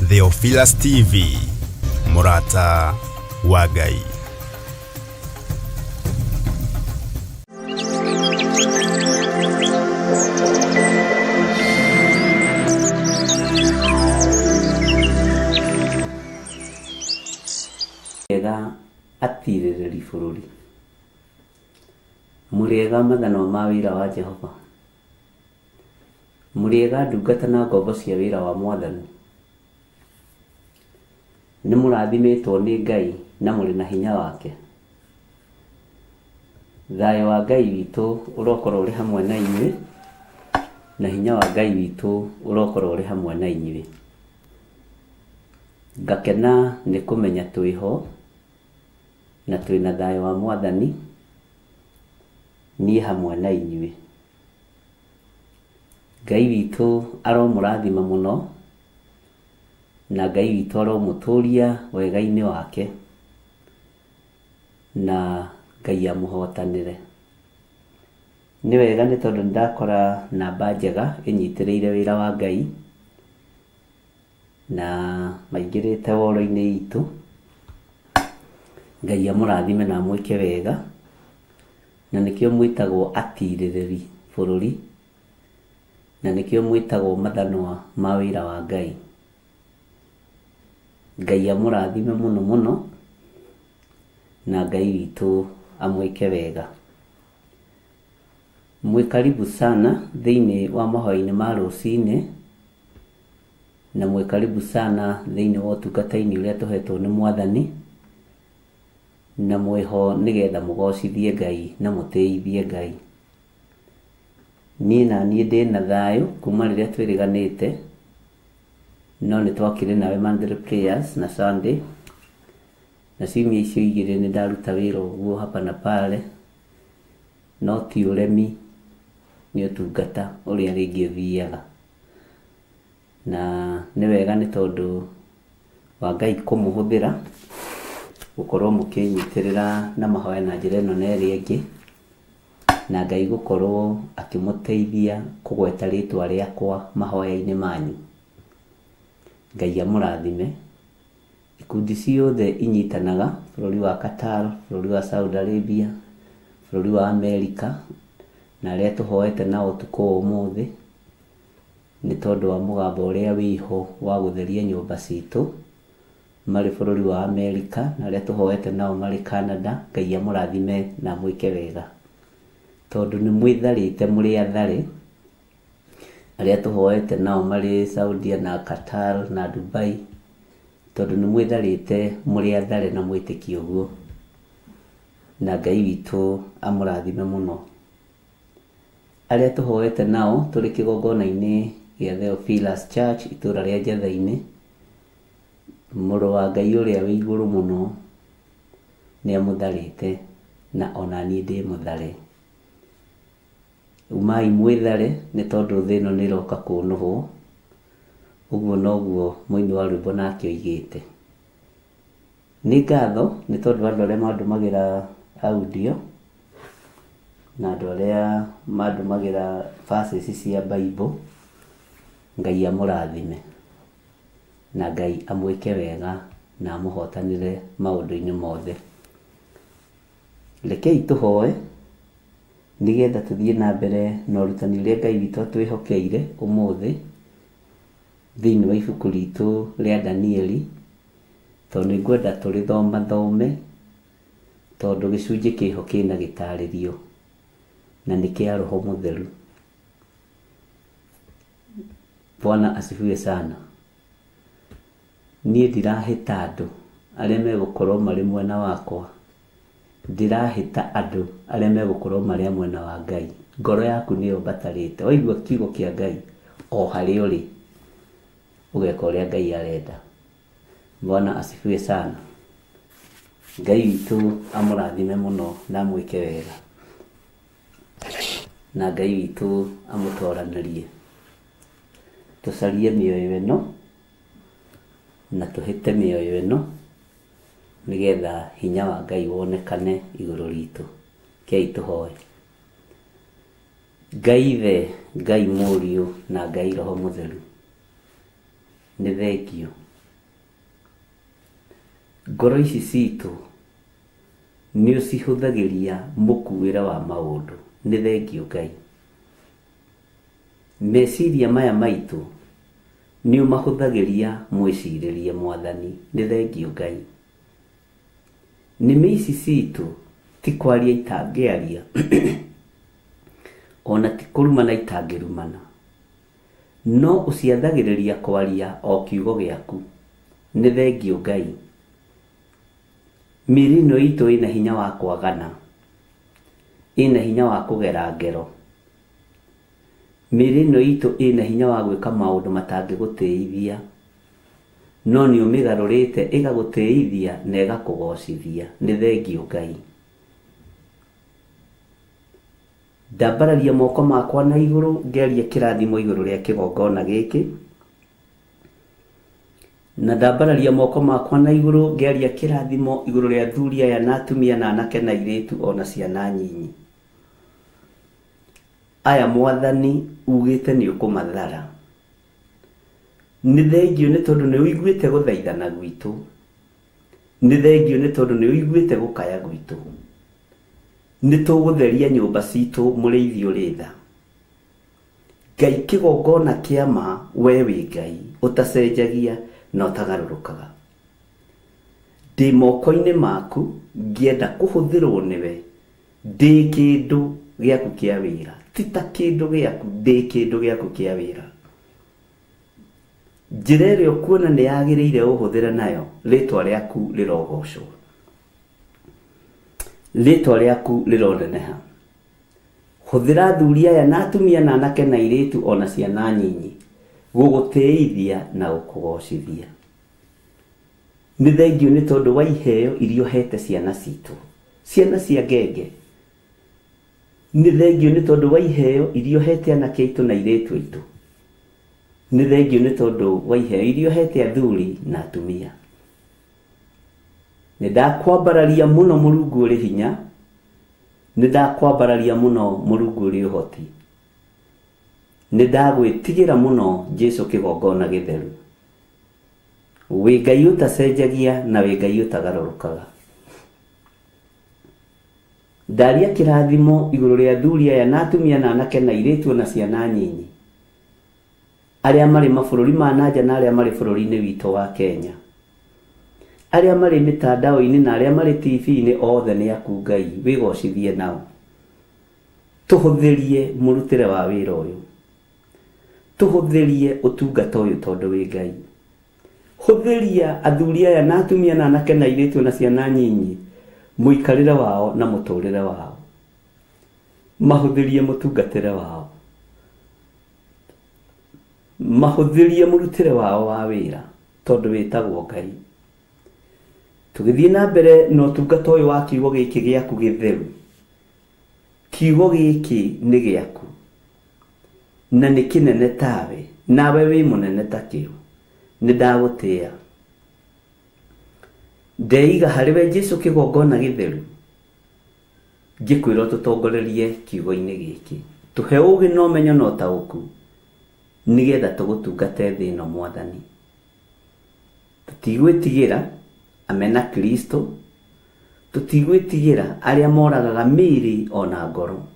Theophilus TV, mũrata wa Ngai. Ega atirĩrĩri bũrũri. Mũrĩega mathanwa ma wĩra wa Jehova. Mũrĩega ndungata na ngombo cia wĩra wa Mwathani. Nĩ mũrathimĩtwo nĩ Ngai na mũrĩ na hinya wake. Thayũ wa Ngai witũ ũrokorwo ũrĩ hamwe na inyuĩ, na hinya wa Ngai witũ ũrokorwo ũrĩ hamwe na inyuĩ. Ngakena nĩ kũmenya twĩho na twĩna thayũ wa Mwathani, niĩ hamwe na inyuĩ. Ngai witũ aromũrathima mũno, na Ngai witũ aromũtũria wega-inĩ wake, na Ngai amũhotanĩre. Nĩ wega nĩ tondũ nĩ ndakora namba njega ĩnyitĩrĩire wĩra wa Ngai, na maingĩrĩte woro-inĩ itũ. Ngai amũrathime na amwĩke wega, na nĩkĩo mwĩtagwo atirĩrĩri bũrũri, na nĩkĩo mwĩtagwo mathanwa ma wĩra wa Ngai. Ngai amũrathime mũno mũno, na Ngai witũ amwĩke wega. Mwĩ karibu sana thĩinĩ wa mahoya-inĩ ma rũcinĩ, na mwĩ karibu sana thĩinĩ wa ũtungata-inĩ ũrĩa tũhetwo nĩ Mwathani, na mwĩho nĩgetha mũgocithie Ngai na mũtĩithie Ngai. Niĩ na niĩ ndĩna thayũ kuma rĩrĩa twĩrĩganĩte, no nĩ twakĩrĩ nawe monthly prayers na Sunday, na ciumia icio igĩrĩ nĩ ndaruta wĩra ũguo hapa na pale, no ti ũremi, nĩ ũtungata ũrĩa rĩngĩ ũthiaga. Na nĩ wega nĩ tondũ wa Ngai kũmũhũthĩra gũkorwo mũkĩnyitĩrĩra na mahoya na njĩra ĩno na ĩrĩa ĩngĩ, na Ngai gũkorwo akĩmũteithia kũgweta rĩtwa rĩakwa mahoya-inĩ manyu. Ngai amũrathime. Ikundi ciothe inyitanaga, bũrũri wa Qatar, bũrũri wa Saudi Arabia, bũrũri wa Amerika, na arĩa tũhoete nao ũtukũ wa ũmũthĩ, nĩ tondũ wa mũgambo ũrĩa wĩho wa gũtheria nyũmba citũ, marĩ bũrũri wa Amerika, na arĩa tũhoete nao marĩ Canada, Ngai amũrathime na amwĩke wega. Tondũ nĩ mwĩtharĩte mũrĩ athare, arĩa tũhoete nao marĩ Saudia na Qatar na Dubai, tondũ nĩ mwĩtharĩte mũrĩ athare na mwĩtĩkie ũguo. Na Ngai witũ amũrathime mũno. Arĩa tũhoete nao tũrĩ kĩgongona-inĩ gĩa Theophilus Church itũra rĩa Njatha-inĩ, mũrũ wa Ngai ũrĩa wĩ igũrũ mũno nĩ amũtharĩte na ona niĩ ndĩ mũthare. Umai mwĩthare nĩ tondũ thĩ ĩno nĩ ĩroka kũnũhwo, ũguo noguo mũini wa rwĩmbo nake oigĩte. Nĩ ngatho nĩ tondũ wa andũ arĩa mandũmagĩra audio na andũ arĩa mandũmagĩra verses cia Bible, Ngai amũrathime na Ngai amwĩke wega na amũhotanĩre maũndũ-inĩ mothe. Rekei tũhoe nĩgetha tũthiĩ na mbere na ũrutani ũrĩa Ngai witũ atwĩhokeire ũmũthĩ thĩinĩ wa ibuku ritũ rĩa Danieli, tondũ nĩ ngwenda tũrĩthomathome, tondũ gĩcunjĩ kĩho kĩna gĩtarĩrio na nĩ kĩa Roho Mũtheru. Bwana asifiwe sana. Niĩ ndirahĩta andũ arĩa megũkorwo marĩ mwena wakwa, ndĩrahĩta andũ arĩa megũkorwo marĩ a mwena wa Ngai. Ngoro yaku nĩyo mbatarĩte. Waigua kiugo kĩa Ngai o harĩa ũrĩ, ũgeka ũrĩa Ngai arenda. Bwana asifiwe sana. Ngai witũ amũrathime mũno na amwĩke wega, na Ngai witũ amũtoranĩrie. Tũcarie mĩoyo ĩno na tũhĩte mĩoyo ĩno nĩgetha hinya wa Ngai wonekane igũrũ ritũ. Rekei tũhoe. Ngai Ithe, Ngai Mũriũ na Ngai Roho Mũtheru, nĩ thengio. Ngoro ici citũ nĩ ũcihũthagĩria mũkuĩre wa maũndũ. Nĩ thengiũ Ngai. Meciria maya maitũ nĩ ũmahũthagĩria mwĩcirĩrie Mwathani. Nĩ thengiũ Ngai. Nĩmĩ ici citũ ti kwaria itangĩaria ona ti kũrumana itangĩrumana, no ũciathagĩrĩria kwaria o kiugo gĩaku. Nĩ thengiũ Ngai. Mĩĩrĩ ĩno itũ ĩna hinya wa kwagana, ĩna hinya wa kũgera ngero. Mĩĩrĩ ĩno itũ ĩna hinya wa gwĩka maũndũ matangĩgũtĩithia, no nĩ ũmĩgarũrĩte ĩgagũtĩithia na ĩgakũgocithia. Nĩ thengiũ Ngai. Ndambararia moko makwa na igũrũ ngĩaria kĩrathimo igũrũ rĩa kĩgongona gĩkĩ, na ndambararia moko makwa na igũrũ ngĩaria kĩrathimo igũrũ rĩa athuri aya na atumia na anake na airĩtu ona ciana nyinyi. Aya Mwathani ugĩte nĩ ũkũmathara. Nĩ thengiũ nĩ tondũ nĩ ũiguĩte gũthaithana gwitũ. Nĩ thengiũ nĩ tondũ nĩ ũiguĩte gũkaya gwitũ. Nĩ tũgũtheria nyũmba citũ mũrĩithi ũrĩ tha. Ngai kĩgongona kĩa ma we wĩ Ngai ũtacenjagia na ũtagarũrũkaga. Ndĩ moko-inĩ maku ngĩenda kũhũthĩrwo nĩwe ndĩ kĩndũ gĩaku kĩa wĩra. Ti ta kĩndũ gĩaku, ndĩ kĩndũ gĩaku kĩa wĩra. Njĩra ĩrĩa ũkuona nĩ yagĩrĩire ũhũthĩre nayo, rĩtwa rĩaku rĩrogocwo. Rĩtwa rĩaku rĩroneneha. Hũthĩra athuri aya na atumia na anake na airĩtu ona ciana nyinyi gũgũtĩithia na gũkũgocithia. Nĩ thengiũ nĩ tondũ wa iheo iria ũhete ciana citũ, ciana cia ngenge. Nĩ thengiũ nĩ tondũ wa iheo iria ũhete anake aitũ na airĩtu aitũ. Nĩ thengiũ nĩ tondũ wa iheo iria ũhete athuri na atumia. Nĩ ndakwambararia mũno Mũrungu ũrĩ hinya, nĩ ndakwambararia mũno Mũrungu ũrĩ ũhoti. Nĩ ndagwĩtigĩra mũno Jesu kĩgongona gĩtheru. Wĩ Ngai ũtacenjagia na wĩ Ngai ũtagarũrũkaga. Ndaria kĩrathimo igũrũ rĩa athuri aya na atumia na anake na airĩtu ona ciana nyinyi. Arĩa marĩ mabũrũri ma nanja na arĩa marĩ bũrũri-inĩ witũ wa Kenya. Arĩa marĩ mĩtandao-inĩ na arĩa marĩ TV-inĩ othe nĩ aku Ngai, wĩgocithie nao. Tũhũthĩrie mũrutĩre wa wĩra ũyũ. Tũhũthĩrie ũtungata ũyũ tondũ wĩ Ngai. Hũthĩria athuri aya na atumia na anake na airĩtu na ciana nyinyi mũikarĩre wao na mũtũrĩre wao. Mahũthĩrie mũtungatĩre wao. Mahũthĩrie mũrutĩre wao wa wĩra tondũ wĩtagwo Ngai. Tũgĩthiĩ na mbere na ũtungata ũyũ wa kiugo gĩkĩ gĩaku gĩtheru. Kiugo gĩkĩ nĩ gĩaku na nĩ kĩnene tawe, nawe wĩ mũnene takĩo. Nĩ ndagũtĩa. Ndeiga harĩ we Jesu kĩgongona gĩtheru, ngĩkwĩra ũtũtongorerie kiugo-inĩ gĩkĩ. Tũhe ũũgĩ na ũmenyo na ũtaũku nĩgetha tũgũtungate thĩ ĩno Mwathani. Tũtigwĩtigĩra amena Kristo, tũtigwĩtigĩra arĩa moragaga mĩĩrĩ ona ngoro.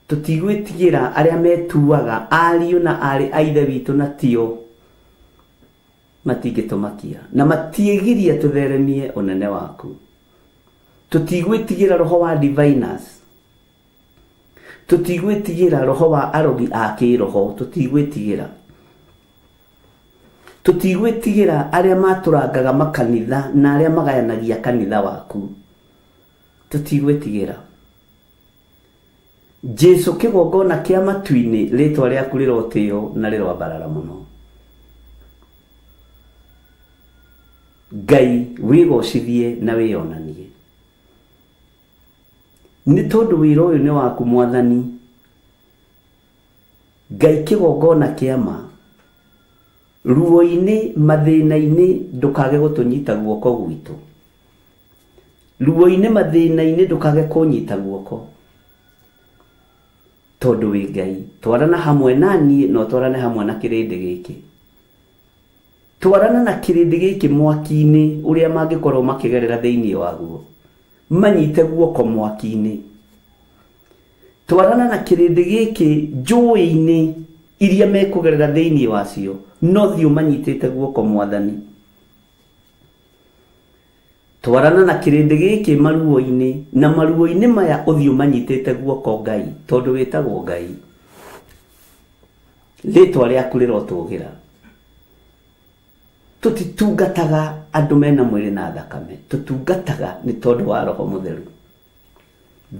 Tũtigwĩtigĩra arĩa metuaga ariũ na aarĩ a Ithe witũ na tio, matingĩtũmakia na matiĩgiria tũtheremie ũnene waku. Tũtigwĩtigĩra roho wa diviners, tũtigwĩtigĩra roho wa arogi a kĩroho, tũtigwĩtigĩra. Tũtigwĩtigĩra arĩa matũrangaga makanitha na arĩa magayanagia kanitha waku. Tũtigwĩtigĩra. Jesu kĩgongona kĩa matu-inĩ, rĩtwa rĩaku rĩrotĩo na rĩroambarara mũno. Ngai wĩgocithie na wĩyonanie. Nĩ tondũ wĩra ũyũ nĩ waku Mwathani. Ngai kĩgongona kĩa ma. Ruo-inĩ, mathĩna-inĩ ndũkage gũtũnyita guoko gwitũ. Ruo-inĩ, mathĩna-inĩ ndũkage kũnyita guoko. Tondũ wĩ Ngai. Twarana hamwe na niĩ na ũtwarane hamwe na kĩrĩndĩ gĩkĩ. Twarana na kĩrĩndĩ gĩkĩ mwaki-inĩ ũrĩa mangĩkorwo makĩgerera thĩinĩ waguo, manyite guoko mwaki-inĩ. Twarana na kĩrĩndĩ gĩkĩ njũĩ-inĩ iria mekũgerera thĩinĩ wacio, no thiĩ ũmanyitĩte guoko Mwathani. Twarana na kĩrĩndĩ gĩkĩ maruo-inĩ, na maruo-inĩ maya ũthiĩ ũmanyitĩte guoko Ngai, tondũ wĩtagwo Ngai. Rĩtwa rĩaku rĩrotũgĩra. Tũtitungataga andũ mena mwĩrĩ na thakame, tũtungataga nĩ tondũ wa Roho Mũtheru.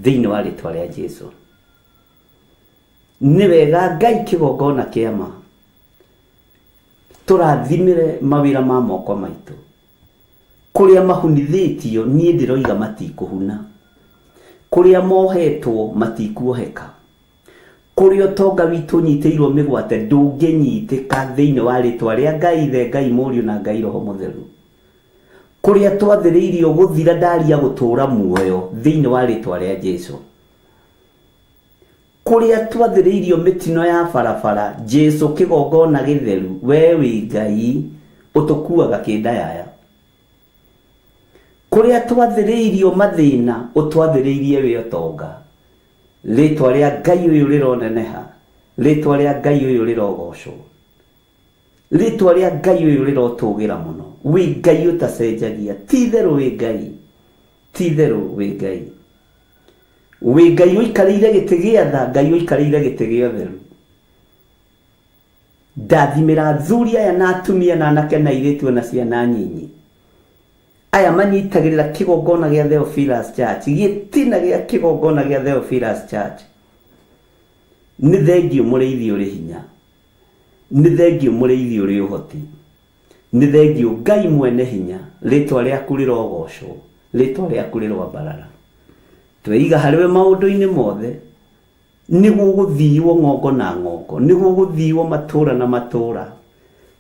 Thĩinĩ wa rĩtwa rĩa Jesu. Nĩ wega Ngai kĩgongona kĩa ma. Tũrathimĩre mawĩra ma moko maitũ. Kũrĩa mahunithĩtio niĩ ndĩroiga matikũhuna. Kũrĩa mohetwo matikuoheka. Kũrĩa ũtonga witũ ũnyitĩirwo mĩgwate ndũngĩnyitĩka thĩinĩ wa rĩtwa rĩa Ngai Ithe, Ngai Mũriũ na Ngai Roho Mũtheru. Kũrĩa twathĩrĩirio gũthira ndaria gũtũũra muoyo thĩinĩ wa rĩtwa rĩa Jesu. Kũrĩa twathĩrĩirio mĩtino ya barabara, Jesu kĩgongona gĩtheru, we wĩ Ngai ũtũkuaga kĩndayaya. Kũrĩa twathĩrĩirio mathĩna, ũtwathĩrĩirie wĩ ũtonga. Rĩtwa rĩa Ngai ũyũ rĩroneneha, rĩtwa rĩa Ngai ũyũ rĩrogocwo. Rĩtwa rĩa Ngai ũyũ rĩrotũgĩra mũno. Wĩ Ngai ũtacenjagia, ti itherũ wĩ Ngai, ti itherũ wĩ Ngai. Wĩ Ngai ũikarĩire gĩtĩ gĩa tha, Ngai ũikarĩire gĩtĩ gĩa ũtheru. Ndathimĩra athuri aya na atumia na anake na airĩtu ona ciana nyinyi. Aya manyitagĩrĩra kĩgongona gĩa Theophilus Church, gĩtina gĩa kĩgongona gĩa Theophilus Church. Nĩ thengiũ mũrĩithi ũrĩ hinya. Nĩ thengiũ mũrĩithi ũrĩ ũhoti. Nĩ thengiũ Ngai mwene hinya, rĩtwa rĩaku rĩrogocwo, rĩtwa rĩaku rĩroambarara. Tweiga harĩ we maũndũ-inĩ mothe, nĩ gũgũthiwo ng'ongo na ng'ongo, nĩ gũgũthiwo matũũra na matũũra,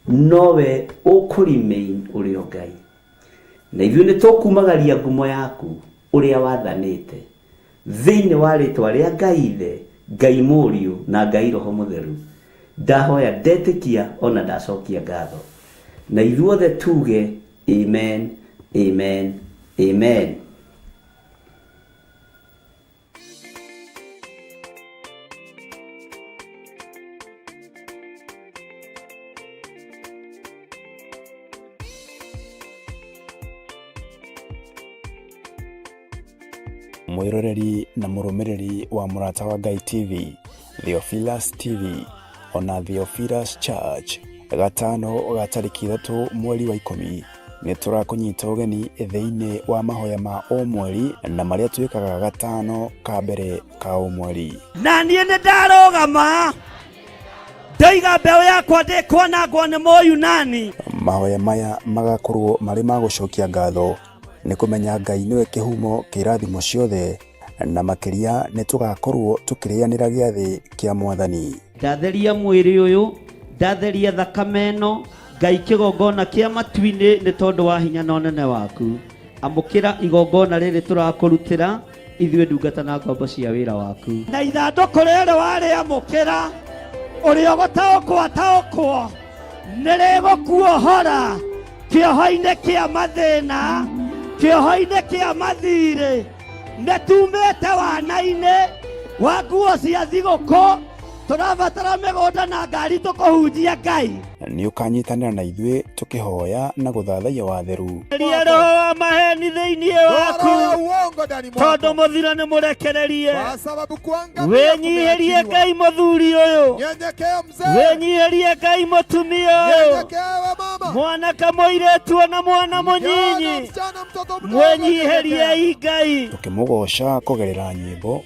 nowe ũkũ remain ũrĩ o Ngai. Na ithuĩ nĩ tũkumagaria ngumo yaku ũrĩa wathanĩte, thĩinĩ wa rĩtwa rĩa Ngai Ithe, Ngai Mũriũ na Ngai Roho Mũtheru. Ndahoya ndetĩkia ona ndacokia ngatho. Na ithuothe tuge amen, amen, amen. Mwĩroreri na mũrũmĩrĩri wa Mũrata wa Ngai TV, Theophilus TV, ona Theophilus Church, gatano ga tarĩki 3 mweri wa 10 nĩ tũrakũnyita ũgeni thĩinĩ wa mahoya ma o mweri na marĩa twĩkaga gatano ka mbere ka o mweri. Na niĩ nĩ ndarũgama ndoiga mbeũ yakwa ndĩkwanangwo nĩ Mũyunani. Mahoya maya magakorwo marĩ ma gũcokia ngatho nĩ kũmenya Ngai nĩwe kĩhumo kĩa irathimo ciothe, na makĩria nĩ tũgakorwo tũkĩrĩanĩra gĩathĩ kĩa Mwathani. Ndatheria mwĩrĩ ũyũ, ndatheria thakame ĩno, Ngai kĩgongona kĩa matu-inĩ nĩ tondũ wa hinya na ũnene waku. Amũkĩra igongona rĩrĩ tũrakũrutĩra ithuĩ ndungata na ngombo cia wĩra waku. Na ithandũkũ rĩrĩ warĩamũkĩra, ũrĩa ũgũtaũkwo ataũkwo, nĩ rĩgũkuohora kĩoho-inĩ kĩa mathĩna, kĩoho-inĩ kĩa mathirĩ. Nĩ tumĩte wana-inĩ wa nguo cia thigũkũ, tũrabatara mĩgũnda na ngari tũkũhunjia Ngai. Nĩ ũkanyitanĩra na ithuĩ tũkĩhoya na gũthathaiya watheru. Ria roho wa maheni thĩinĩ waku, Roho ya uongo ndani mwako, tondũ mũthiro nĩ mũrekererie. kwa sababu kuangamia Wĩnyihĩrie kumeachiliwa. Ngai mũthuri ũyũ, Nyenyekea mzee, wĩnyihĩrie Ngai mũtumia ũyũ, nyenyekea we mama, mwanake mũirĩtu ona mwana kijana, mũnyinyi, msichana, mtoto mdogo, nyenyekea. mwĩnyihĩriei Ngai. Tũkĩmũgooca kũgerera nyĩmbo,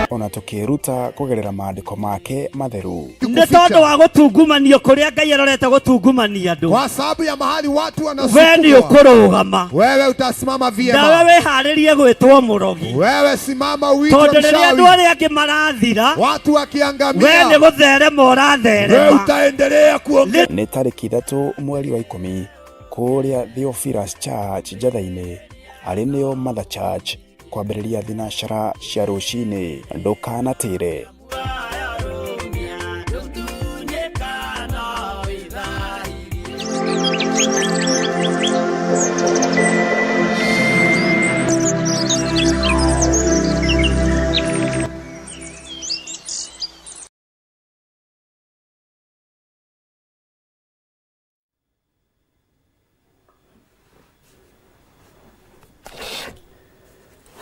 ona tũkĩĩruta kũgerera maandĩko make matheru. Nĩ tondũ wa gũtungumanio kũrĩa Ngai arorete gũtungumania andũ, Kwa sababu ya mahali watu we nĩ wanasukumwa, ũkũrũgama wewe utasimama nawe vyema. wĩharĩrie gwĩtwo mũrogi, Wewe simama uitwe tondũ rĩrĩa andũ mchawi. arĩa angĩ marathira, Watu we nĩ wakiangamia, gũtherema wewe ũratherema. utaendelea kuongea. Nĩ tarĩki 3 mweri wa 10 Kũrĩa Theophilus Church Njatha-inĩ arĩ nĩo Mother Church kwambĩrĩria thinacara cia rũcinĩ. Ndũkanatĩre.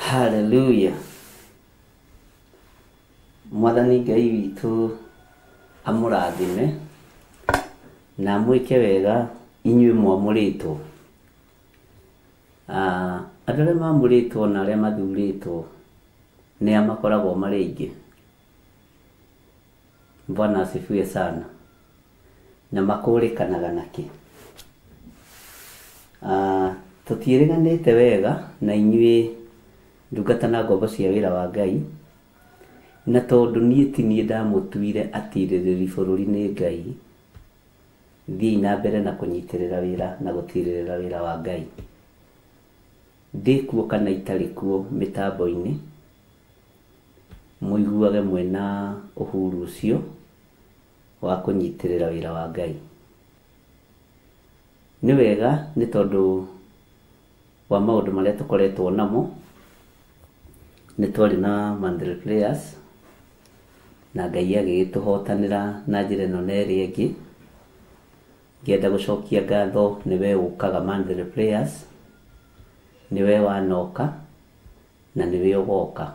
Hallelujah. Mwathani Ngai witũ amũrathime na amwĩke wega inyuĩ mwamũrĩtwo. Ah, andũ arĩa mamũrĩtwo na arĩa mathurĩtwo nĩ a makoragwo marĩ aingĩ. Bwana asifiwe sana. Na makũrĩkanaga nakĩ? Ah, tũtiĩrĩganĩte wega na inyuĩ ndungata na ngombo cia wĩra wa Ngai, na tondũ niĩ ti niĩ ndamũtuire atirĩrĩri bũrũri nĩ Ngai, thiĩi na mbere na kũnyitĩrĩra wĩra na gũtirĩrĩra wĩra wa Ngai. Ndĩ kuo kana itarĩ kuo mĩtambo-inĩ, mũiguage mwĩna ũhuru ũcio wa kũnyitĩrĩra wĩra wa Ngai. Nĩ wega nĩ tondũ wa maũndũ marĩa tũkoretwo namo, nĩ twarĩ na monthly prayers, na Ngai agĩgĩtũhotanĩra na njĩra ĩno na ĩrĩa ĩngĩ. Ngĩenda gũcokia ngatho nĩ we ũkaga monthly prayers, nĩ we wanoka na nĩ we ũgoka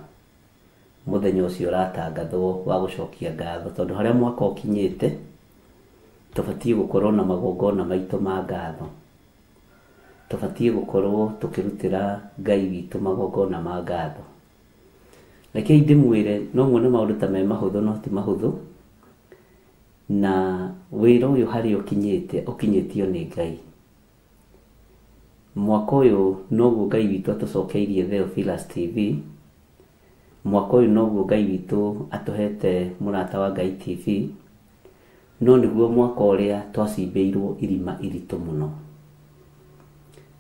mũthenya ũcio ũratangathwo wa gũcokia ngatho, tondũ harĩa mwaka ũkinyĩte tũbatiĩ gũkorwo na magongona maitũ ma ngatho. Tũbatiĩ gũkorwo tũkĩrutĩra Ngai witũ magongona ma ngatho. Rekei ndĩmwĩre, no muone maũndũ ta me mahũthũ no ti mahũthũ, na wĩra ũyũ harĩa ũkinyĩte ũkinyĩtio nĩ Ngai. Mwaka ũyũ noguo Ngai witũ atũcokeirie Theophilus TV, mwaka ũyũ noguo Ngai witũ atũhete Mũrata wa Ngai TV, no nĩguo mwaka ũrĩa twacimbĩirwo irima iritũ mũno.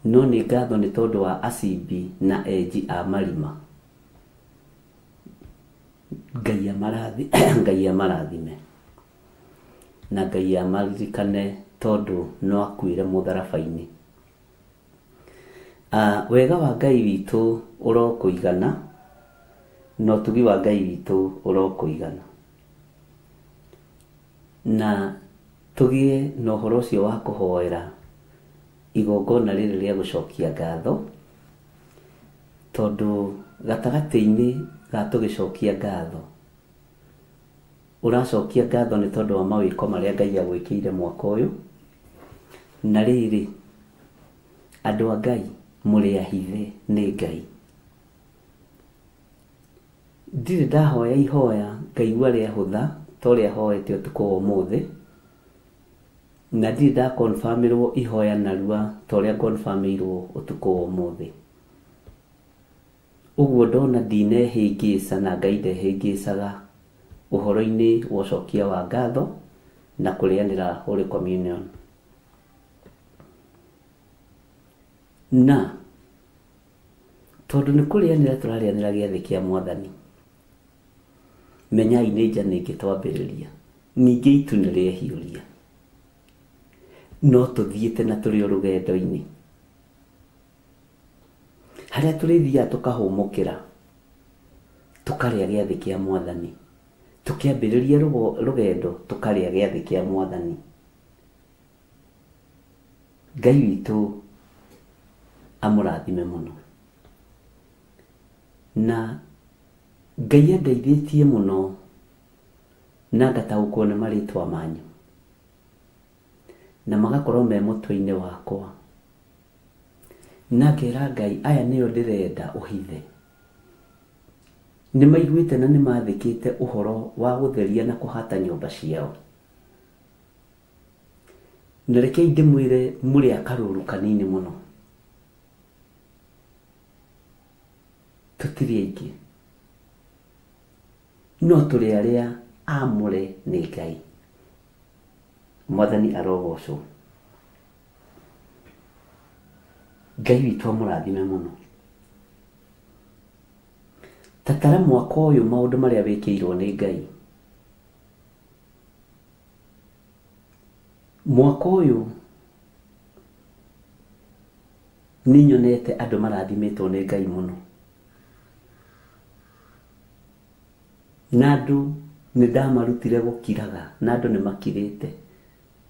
No nĩ ngatho nĩ tondũ wa acimbi na enji a marima. Ngai amarathi Ngai amarathime na Ngai amaririkane tondũ no akuire mũtharaba-inĩ. Ah, wega wa Ngai witũ ũrokũigana na ũtugi wa Ngai witũ ũrokũigana, na tũgĩe na ũhoro ũcio wa kũhoera igongona rĩrĩ rĩa gũcokia ngatho, tondũ gatagatĩ-inĩ ga tũgĩcokia ngatho, ũracokia ngatho nĩ tondũ wa mawĩko marĩa Ngai agwĩkĩire mwaka ũyũ. Na rĩrĩ, andũ a Ngai mũrĩ ahithe nĩ Ngai. Ndirĩ ndahoya ihoya ngaigua rĩahũtha ta ũrĩa hoete ũtukũ wa ũmũthĩ, na ndirĩ ndakonfamĩrwo ihoya narua ta ũrĩa ngonfamĩirwo ũtukũ wa ũmũthĩ. Ũguo ndona ndinehĩngĩca na Ngai ndehĩngĩcaga ũhoro-inĩ wa ũcokia wa ngatho na kũrĩanĩra Holy Communion. Na tondũ nĩ kũrĩanĩra tũrarĩanĩra gĩathĩ kĩa Mwathani, menyai nĩ njana ĩngĩ twambĩrĩria, ningĩ itu nĩ rĩehiũria, no tũthiĩte na tũrĩ o rũgendo-inĩ harĩa tũrĩthiaga tũkahũmũkĩra, tũkarĩa gĩathĩ kĩa Mwathani, tũkĩambĩrĩria rũgendo tũkarĩa gĩathĩ kĩa Mwathani. Ngai witũ amũrathime mũno, na Ngai andeithĩtie mũno na ngataũkwo nĩ marĩtwa manyu na magakorwo me mũtwe-inĩ wakwa, na ngera Ngai aya nĩo ndĩrenda ũhithe. Nĩ maiguĩte na nĩ mathĩkĩte ũhoro wa gũtheria na kũhata nyũmba ciao. Na rekei ndĩmwĩre mũrĩ a karũru kanini mũno, tũtirĩ aingĩ, no tũrĩ arĩa amũre nĩ Ngai. Mwathani arogocwo. Ngai witũ amũrathime mũno. Tatara mwaka ũyũ maũndũ marĩa wĩkĩirwo nĩ Ngai. Mwaka ũyũ nĩ nyonete andũ marathimĩtwo nĩ Ngai mũno. Na andũ nĩ ndamarutire gũkiraga, na andũ nĩ makirĩte.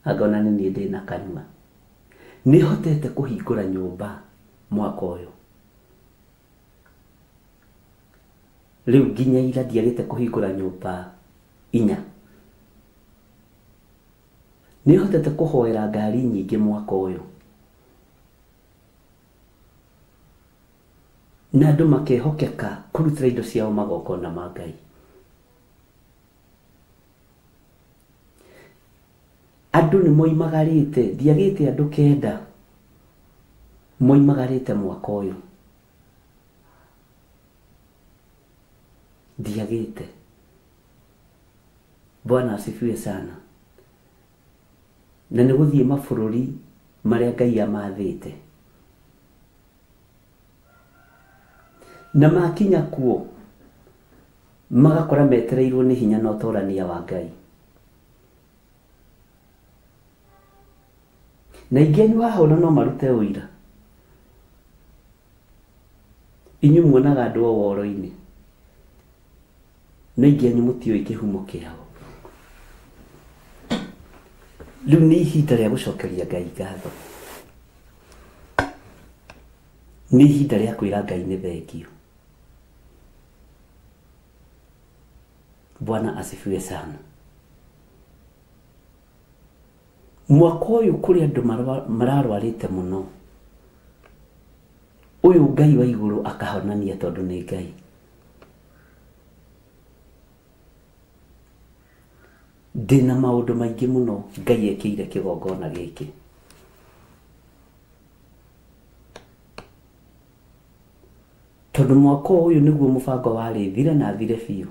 Angona nĩ niĩ ndĩna kanua. Nĩ hotete kũhingũra nyũmba mwaka ũyũ. Rĩu nginya ira ndiagĩte kũhingũra nyũmba inya. Nĩ hotete kũhoera ngari nyingĩ mwaka ũyũ. Na andũ makehokeka kũrutĩra indo ciao magongona ma Ngai. Andũ nĩ moimagarĩte, ndiagĩte andũ 9 moimagarĩte mwaka ũyũ. Ndiagĩte. Bwana asifiwe sana. Na nĩ gũthiĩ mabũrũri marĩa Ngai amathĩte. Na makinya kuo magakora metereirwo nĩ hinya na ũtorania wa Ngai. Na aingĩ anyu haha ona no marute ũira. Inyuĩ muonaga andũ o woro-inĩ. No aingĩ anyu mũtiũĩ kĩhumo kĩao. Rĩu nĩ ihinda rĩa gũcokeria Ngai ngatho. Nĩ ihinda rĩa kwĩra Ngai nĩ thengio. Bwana asifiwe sana. Mwaka ũyũ kũrĩ andũ mararwarĩte mũno. Ũyũ Ngai wa igũrũ akahonania tondũ nĩ Ngai. Ndĩna maũndũ maingĩ mũno Ngai ekĩire kĩgongona gĩkĩ. Tondũ mwaka ũyũ nĩguo mũbango warĩ thire na thire biũ.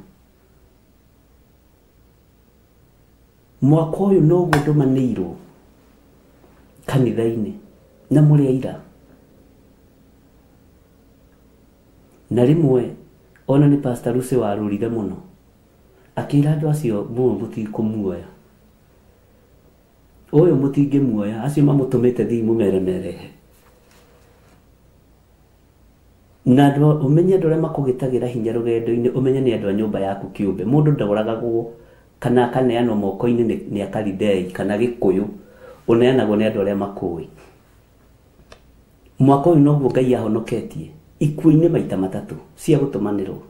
Mwaka ũyũ noguo ndũmanĩirwo kanitha-inĩ na mũrĩ aira. Na rĩmwe ona nĩ Pastor Lucy warũrire mũno akĩra andũ acio mũũ mũtikũmuoya. Ũyũ mũtingĩmuoya, acio mamũtũmĩte thiĩ mũmeremerehe. Na andũ ũmenye andũ arĩa makũgĩtagĩra hinya rũgendo-inĩ, ũmenye nĩ andũ a nyũmba yaku kĩũmbe. Mũndũ ndoragagwo kana akaneanwo moko-inĩ nĩ akaridei kana gĩkũyũ, ũneanagwo nĩ andũ arĩa makũĩ. Mwaka ũyũ noguo Ngai ahonoketie ikuũ-inĩ maita matatũ cia gũtũmanĩrwo.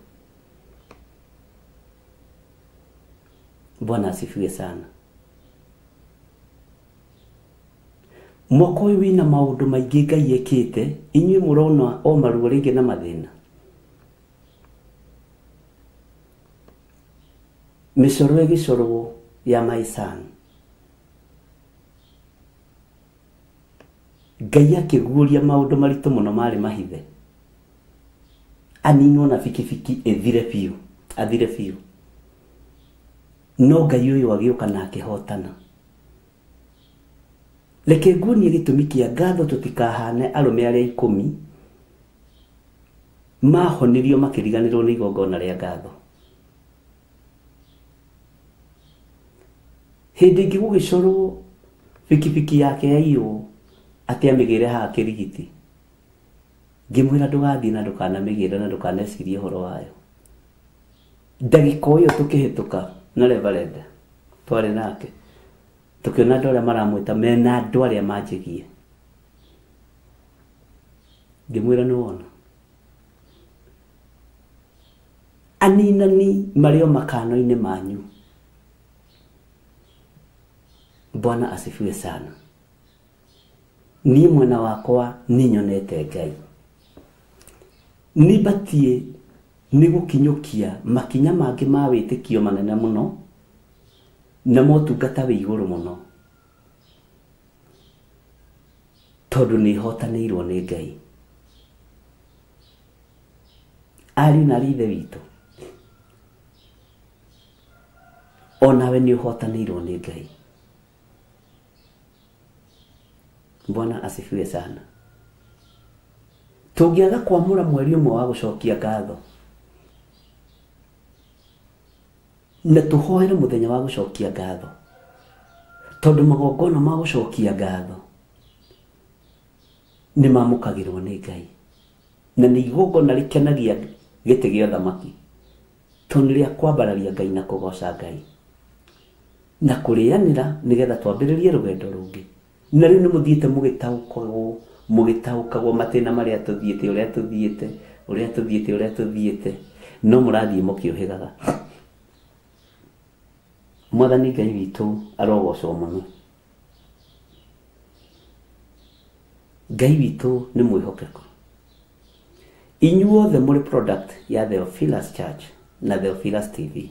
Bwana asifiwe sana. Mwaka ũyũ wĩna maũndũ maingĩ Ngai ekĩte, inyuĩ mũrona o maruo rĩngĩ na mathĩna. Mĩcoro ĩgĩcorwo ya my son. Ngai akĩguũria maũndũ maritũ mũno marĩ mahithe. Aninwo na bikibiki ĩthire biũ, athire biũ. No Ngai ũyũ agĩũka na akĩhotana. Reke nguonie gĩtũmi kĩa ngatho tũtikahane arũme arĩa 10 mahonirio makĩriganĩrwo nĩ igongona rĩa ngatho. Hĩndĩ ĩngĩ gũgĩcorwo bikibiki yake yaiywo atĩ amĩgĩre haha kĩrigiti. Ngĩmwĩra ndũgathiĩ na ndũkanamĩgĩre na ndũkanecirie ũhoro wayo. Ndagĩka o ĩyo tũkĩhĩtũka na reverend twarĩ nake, tũkĩona andũ arĩa maramwĩta mena andũ arĩa manjĩgie. Ngĩmwĩra nĩ wona. Aninani marĩ o makano-inĩ manyu. Bwana asifiwe sana. Niĩ mwena wakwa nĩ nyonete Ngai. Nĩ batiĩ nĩ gũkinyũkia makinya mangĩ ma wĩtĩkio manene mũno na motungata wĩ igũrũ mũno tondũ nĩ hotanĩirwo nĩ Ngai. Ariũ na aarĩ a Ithe witũ, onawe nĩ ũhotanĩirwo nĩ Ngai. Bwana asifiwe sana. Tũngĩaga kwamũra mweri ũmwe wa gũcokia ngatho na tũhoere mũthenya wa gũcokia ngatho, tondũ magongona ma gũcokia ngatho nĩ mamũkagĩrwo nĩ Ngai, na nĩ igongona rĩkenagia gĩtĩ gĩa ũthamaki, tondũ nĩ rĩa kwambararia Ngai na kũgoca Ngai na kũrĩanĩra nĩgetha twambĩrĩrie rũgendo rũngĩ. Na rĩu nĩ mũthiĩte mũgĩtaũkagwo mũgĩtaũkagwo matĩna marĩa tũthiĩte, ũrĩa tũthiĩte, ũrĩa tũthiĩte, ũrĩa tũthiĩte, no mũrathiĩ mũkĩũhĩgaga. Mwathani Ngai witũ arogocwo mũno. Ngai witũ nĩ mwĩhokeku. Inyuothe mũrĩ product ya Theophilus Church na Theophilus TV.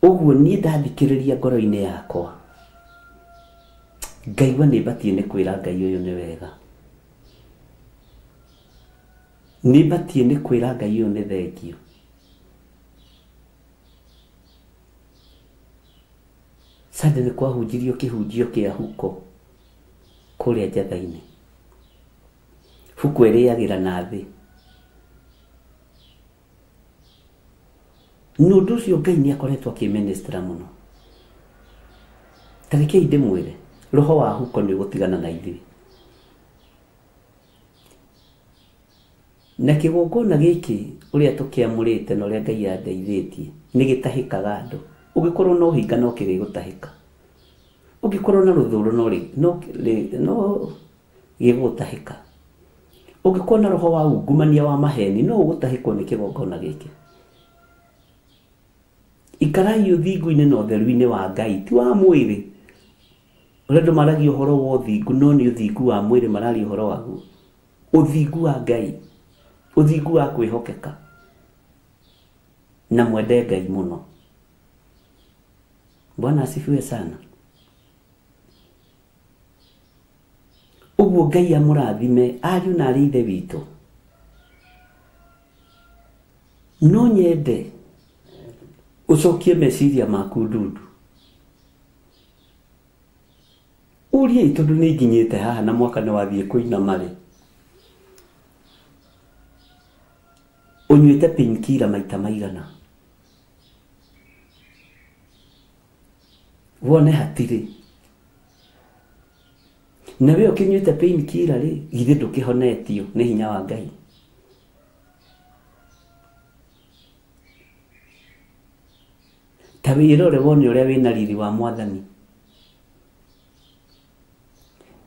Ũguo niĩ ndathikĩrĩria ngoro-inĩ yakwa ngaigua nĩ batiĩ nĩ kwĩra Ngai ũyũ nĩ wega, nĩ batiĩ nĩ kwĩra Ngai ũyũ nĩ thengiũ. Sunday nĩ kwahunjirio kĩhunjio kĩa huko kũrĩa njatha-inĩ. Huko ĩrĩagĩra na thĩ. Na ũndũ ũcio Ngai nĩ akoretwo akĩministra mũno. Ta rekei ndĩmwĩre, roho wa huko nĩ ũgũtigana na ithuĩ. Na kĩgongona gĩkĩ ũrĩa tũkĩamũrĩte na ũrĩa Ngai andeithĩtie nĩ gĩtahĩkaga andũ. Ũngĩkorwo na ũhinga no kĩrĩgũtahĩka. Ũngĩkorwo na rũthũũro no no no gĩgũgũtahĩka. Ũngĩkorwo na roho wa ungumania wa maheni no ũgũtahĩkwo nĩ kĩgongona gĩkĩ. Ikarai ũthingu-inĩ na ũtheru-inĩ wa Ngai, ti wa mwĩrĩ. Ũrĩa andũ maragia ũhoro wa ũthingu, no nĩ ũthingu wa mwĩrĩ mararia ũhoro waguo. Ũthingu wa Ngai, ũthingu wa kwĩhokeka, na mwende Ngai mũno. Bwana asifiwe sana. Ũguo Ngai amũrathime ariũ na arĩ ithe witũ. No nyende ũcokie meciria maku ndundu. Ũriei tondũ nĩ nginyĩte haha na mwaka nĩ wathiĩ kũinama rĩ. Ũnyuĩte painkiller maita maigana? Wone hatirĩ. Na we ũkĩnyuĩte painkiller rĩ, githĩ ndũkĩhonetio nĩ hinya wa Ngai? Ta wĩrore wone ũrĩa wĩna riri wa Mwathani.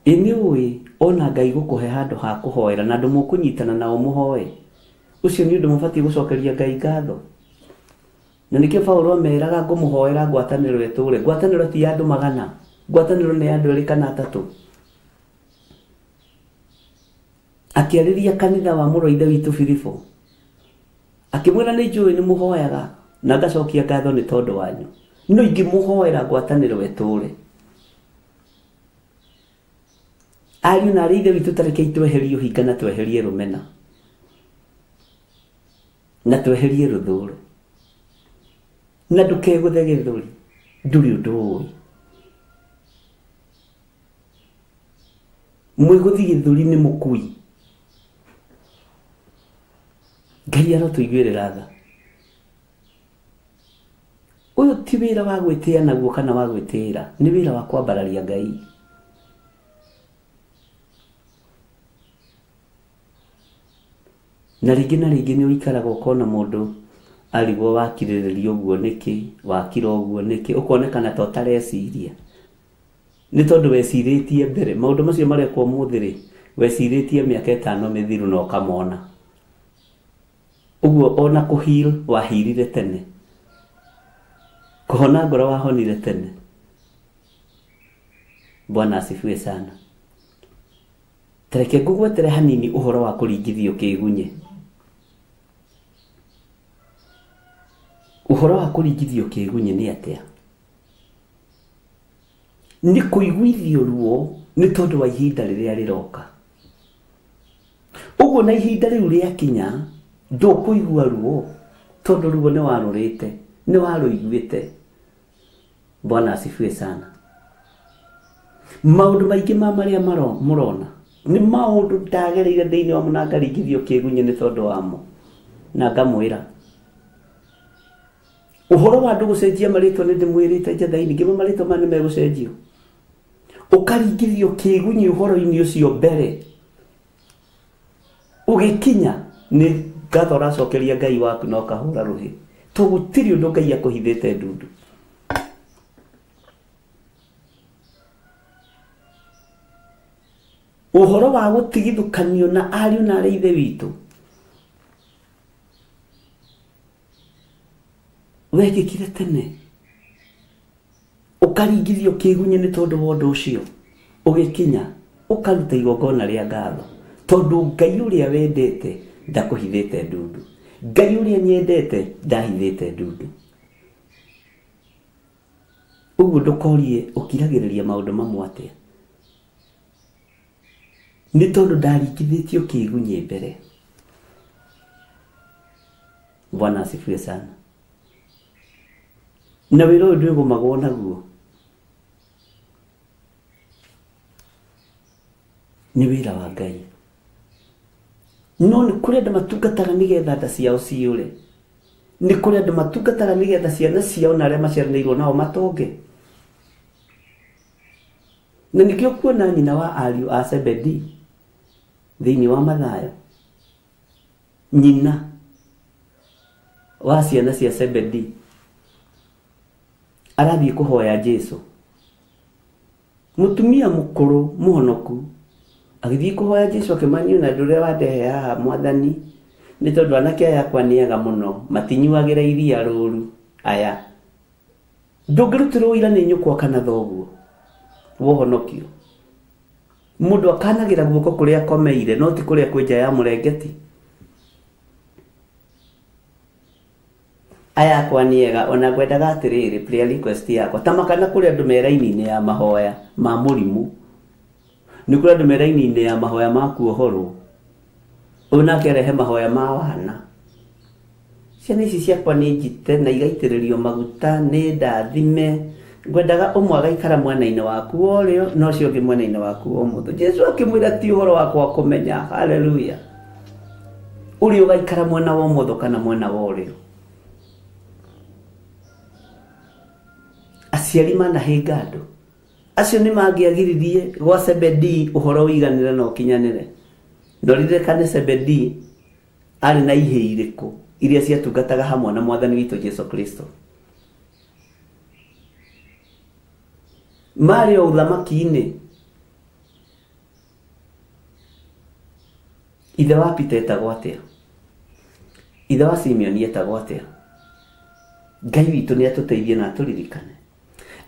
Ĩ nĩ ũĩ ona Ngai gũkũhe handũ ha kũhoera na andũ mũkũnyitana nao mũhoe, ũcio nĩ ũndũ mũbatiĩ gũcokeria Ngai ngatho? Na nĩkĩo Paulo ameraga ngũmũhoera ngwatanĩro ĩtũũre. Ngwatanĩro ti ya andũ magana, ngwatanĩro nĩ ya andũ erĩ kana atatũ. Akĩarĩria kanitha wa mũrũ wa ithe witũ Filipo, akĩmwĩra nĩ njũĩ nĩ mũhoyaga na ngacokia ngatho nĩ tondũ wanyu, no ingĩmũhoera ngwatanĩro ĩtũũre. Ariũ na arĩ ithe witũ, ta rekei tweherie ũhinga na tweherie rũmena na tweherie rũthũũro, na ndũkegũthe gĩthũri, ndũrĩ ũndũ ũĩ. Mwĩgũthi gĩthũri nĩ mũkui. Ngai arotũiguĩrĩra tha. Ũyũ ti wĩra wa gwĩtĩa naguo kana wa gwĩtĩĩra, nĩ wĩra wa kwambararia Ngai. Na rĩngĩ na rĩngĩ nĩ ũikaraga ũkona mũndũ arigwo wakirĩrĩria ũguo nĩkĩ, wakira ũguo nĩkĩ, ũkonekana ta ũtareciria. Nĩ tondũ wecirĩtie mbere, maũndũ macio marekwo ũmũthĩ rĩ, wecirĩtie mĩaka ĩtano mĩthiru na ũkamona. Ũguo ona kũ heal wahirire tene, kũhona ngoro wahonire tene. Bwana asifiwe sana. Ta reke ngũgwetere hanini ũhoro wa kũringithio kĩgunyĩ. Ũhoro wa kũringithio kĩgunyĩ nĩ atĩa? Nĩ kũiguithio ruo nĩ tondũ wa ihinda rĩrĩa rĩroka. Ũguo na ihinda rĩu rĩakinya ndũkũigua ruo tondũ ruo nĩ warũrĩte, nĩ warũiguĩte. Bwana asifiwe sana. Maũndũ maingĩ ma marĩa mũrona Nĩ maũndũ ndagereire thĩinĩ wamo na ngaringithio kĩgunyĩ nĩ tondũ wamo. Na ngamwĩra ũhoro wa andũ gũcenjia marĩtwa nĩ ndĩmwĩrĩte njatha-inĩ ngĩmwe marĩtwa maya nĩ megũcenjio. Ũkaringithio kĩgunyĩ ũhoro-inĩ ũcio mbere ũgĩkinya nĩ ngatho ũracokeria Ngai waku na ũkahũra rũhĩ to gũtirĩ ũndũ Ngai akũhithĩte ndundu. Ũhoro wa gũtigithũkanio na ariũ na arĩ ithe witũ wekĩkire tene ũkaringithio kĩgunyĩ nĩ tondũ wa ũndũ ũcio ũgĩkinya ũkaruta igongona rĩa ngatho tondũ Ngai ũrĩa wendete ndakũhithĩte ndundu. Ngai ũrĩa nyendete ndahithĩte ndundu. Ũguo ndũkorie ũkiragĩrĩria maũndũ mamwe atĩa nĩ tondũ ndaringithĩtio kĩgunyĩ mbere. Bwana asifiwe sana. Na wĩra ũyũ ndwĩgũmagwo naguo nĩ wĩra wa Ngai. No nĩ kũrĩ andũ matungataga nĩgetha nda ciao ciyũre. Nĩ kũrĩ andũ matungataga nĩgetha ciana ciao na arĩa maciaranĩirwo nao matonge. Na nĩkĩo kuona nyina wa ariũ a Zebedi thĩinĩ wa Mathayo, nyina wa ciana cia Zebedi arathiĩ kũhoya Jesu. Mũtumia mũkũrũ mũhonoku agĩthiĩ kũhoya Jesu akĩmania na ũndũ ũrĩa wandehe haha mwathani nĩ tondũ anake aya akwa nĩ ega mũno matinyuagĩra iria rũru aya. Ndũngĩrutĩrwo ũira nĩ nyũkwa kana thoguo wohonokio. Mũndũ akanagĩra guoko kũrĩa akomeire no ti kũrĩa kwĩ nja ya mũrengeti. Aya akwa nĩ ega ona ngwendaga atĩrĩrĩ prayer request yakwa ta makana kũrĩ andũ me raini-inĩ ya mahoya ma mũrimũ. Nĩ kũrĩ andũ me raini-inĩ ya mahoya ma kuohorwo. Ũyũ nake arehe mahoya ma wana. Ciana ici ciakwa nĩ njite na igaitĩrĩrio maguta nĩ ndathime. Ngwendaga ũmwe agaikara mwena-inĩ waku wa ũrĩo na ũcio ũngĩ mwena-inĩ waku wa ũmotho. Jesu akĩmwĩra ti ũhoro wakwa kũmenya. Haleluya. Ũrĩa ũgaikara mwena wa ũmotho kana mwena wa ũrĩo. Aciari manahĩnga andũ acio nĩ mangĩagiririe gwa Zebedii ũhoro ũiganĩre na ũkinyanĩre. No ririkane Zebedii arĩ na ihĩĩ irĩkũ iria ciatungataga hamwe na mwathani witũ Jesu Kristo. Marĩ o ũthamaki-inĩ. Ithe wa Peter etagwo atĩa? Ithe wa Simeon etagwo atĩa? Ngai witũ nĩ atũteithie na atũririkane.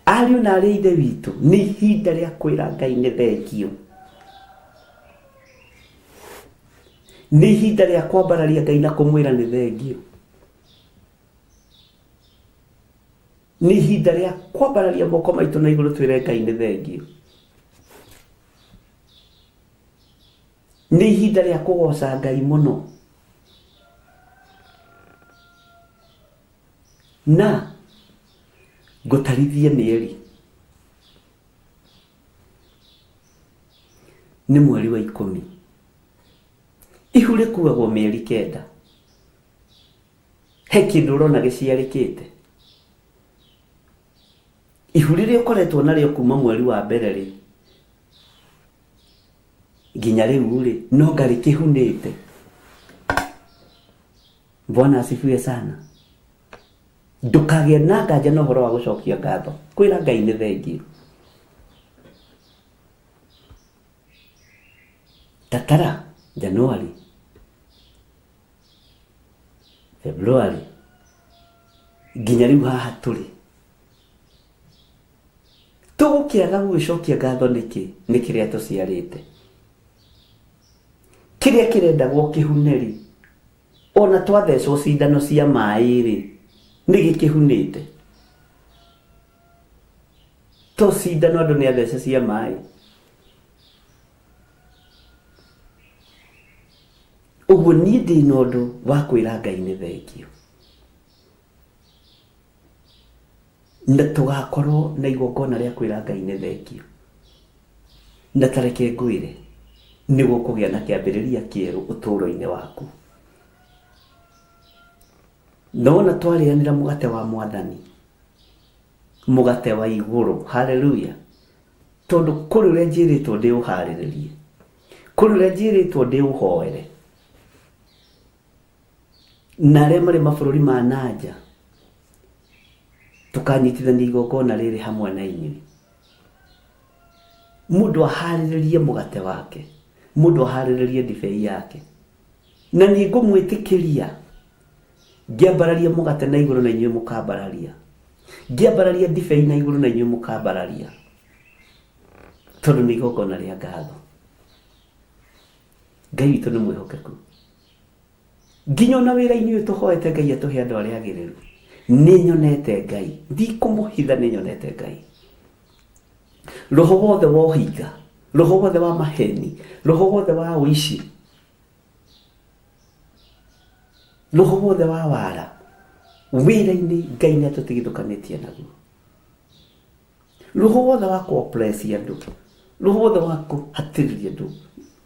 Ariũ na arĩ ithe witũ nĩ ihinda rĩa kwĩra Ngai nĩ thengio. Nĩ ihinda rĩa kwambararia Ngai na kũmwĩra nĩ thengio. Nĩ ihinda rĩa kwambararia moko maitũ na igũrũ twĩre Ngai nĩ thengio. Nĩ ihinda rĩa kũgoca Ngai mũno. Na ngũtarithie mĩeri. Nĩ mweri wa 10. Ihu rĩkuagwo mĩeri 9. He kĩndũ ũrona gĩciarĩkĩte. Ihu rĩrĩa ũkoretwo narĩo kuma mweri wa mbere rĩ nginya rĩu rĩ no nga rĩkĩhunĩte. Bwana asifiwe sana. Ndũkagĩe na nganja na ũhoro wa gũcokia ngatho. Kwĩra Ngai nĩ thengio. Tatara January, February nginya rĩu haha tũrĩ. Tũgũkĩaga gũgĩcokia ngatho nĩkĩ? Nĩ kĩrĩa tũciarĩte. Kĩrĩa kĩrendagwo kĩhune-rĩ, ona twathecwo cindano cia maĩ-rĩ, nĩ gĩkĩhunĩte. To cindano andũ nĩ athece cia maĩ. Ũguo niĩ ndĩna ũndũ wa kwĩra Ngai nĩ thengio. Na tũgakorwo na igongona rĩa kwĩra Ngai nĩ thengio. Na ta reke ngwĩre, Nĩ gũkũgĩa na kĩambĩrĩria kĩerũ ũtũũro-inĩ waku. Na wona twarĩanĩra mũgate wa mwathani, mũgate wa igũrũ, haleluya, tondũ kũrĩ ũrĩa njĩrĩtwo ndĩũharĩrĩrie, kũrĩ ũrĩa njĩrĩtwo ndĩũhoere, na arĩa marĩ mabũrũri ma nanja tũkanyitithania igongona rĩrĩ hamwe na inyuĩ. Mũndũ aharĩrĩrie mũgate wake, mũndũ aharĩrĩrie ndibei yake, na niĩ ngũmwĩtĩkĩria ngĩambararia mũgate na igũrũ na inyuĩ mũkambararia, ngĩambararia ndibei na igũrũ na inyuĩ mũkambararia, tondũ nĩ igongona rĩa ngatho. Ngai witũ nĩ mwĩhokeku. Nginya ona wĩra-inĩ ũyũ tũhoete Ngai atũhe andũ arĩa agĩrĩru, nĩ nyonete Ngai, ndikũmũhitha, nĩ nyonete Ngai. Roho wothe wa ũhinga, roho wothe wa maheni, roho wothe wa ũici, roho wothe wa wara, wĩra-inĩ Ngai nĩ atũtigithũkanĩtie naguo. Roho wothe wa kũ-oppress andũ, roho wothe wa kũhatĩrĩria andũ,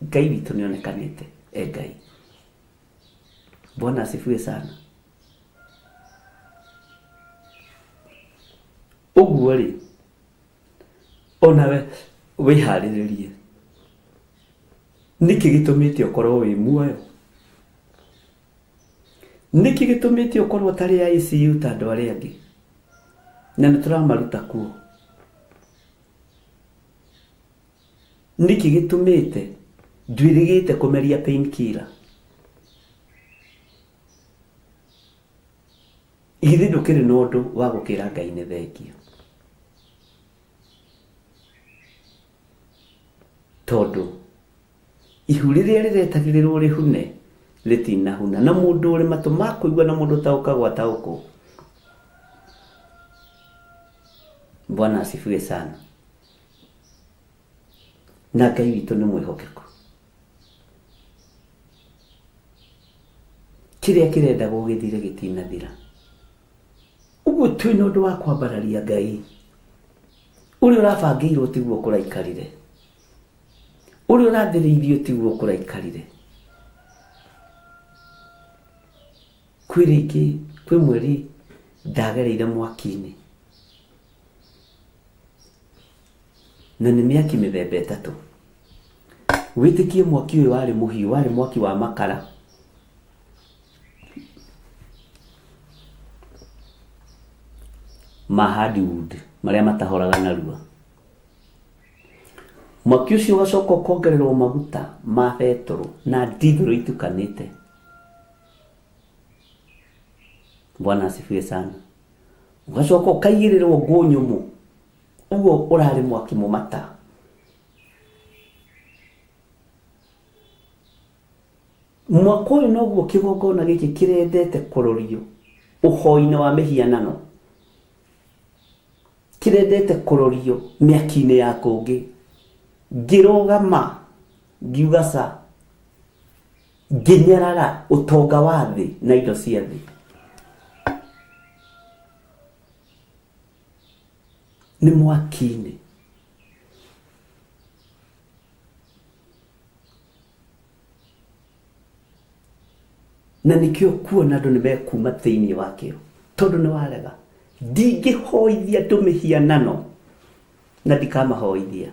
Ngai witũ nĩ onekanĩte e Ngai. Bwana asifiwe sana. Ũguo rĩ, onawe wĩharĩrĩrie. Nĩkĩ gĩtũmĩte ũkorwo wĩ muoyo? Nĩkĩ gĩtũmĩte ũkorwo ũtarĩ ICU ta andũ arĩa angĩ? Na nĩ tũramaruta kuo. Nĩkĩ gĩtũmĩte ndwĩrĩgĩte kũmeria painkiller? Githĩ ndũkĩrĩ na ũndũ wa gũkĩra Ngai nĩ thengio? Tondũ ihu rĩrĩa rĩretagĩrĩrwo rĩhune rĩtinahuna, na mũndũ ũrĩ matũ ma kũigua na mũndũ ũtaũkagwo ataũkwo. Bwana asifiwe sana. Na Ngai witũ nĩ mwĩhokeku. Kĩrĩa kĩrendagwo gĩthire gĩtinathira. Ũguo twĩna ũndũ wa kwambararia Ngai. Ũrĩa ũrabangĩirwo tiguo kũraikarire. Ũrĩa ũrathĩrĩirio tiguo kũraikarire. Kwĩ rĩngĩ, kwĩ mweri ndagereire mwaki-inĩ. Na nĩ mĩaki mĩthemba ĩtatũ. Wĩtĩkie mwaki ũyũ warĩ mũhiũ, warĩ mwaki wa makara. Ma hardwood, marĩa matahoraga narua. Mwaki ũcio ũgacoka ũkongererwo maguta ma betũrũ na ndithũrũ itukanĩte. Bwana asifiwe sana. Ũgacoka ũkaigĩrĩrwo ngũ nyũmũ. Ũguo ũrarĩ mwaki mũmata. Mwaka ũyũ noguo kĩgongona gĩkĩ kĩrendete kũrorio ũhoi-inĩ wa mĩhianano. Kĩrendete kũrorio mĩaki-inĩ ya kũngĩ. Ngĩrũgama ngiuga ca, ngĩnyarara ũtonga wa thĩ na indo cia thĩ. Nĩ mwaki-inĩ. Na nĩkĩo kuona andũ nĩ mekuma thĩinĩ wakĩo tondũ nĩ warega. Ndingĩhoithia andũ mĩhianano na ndikamahoithia.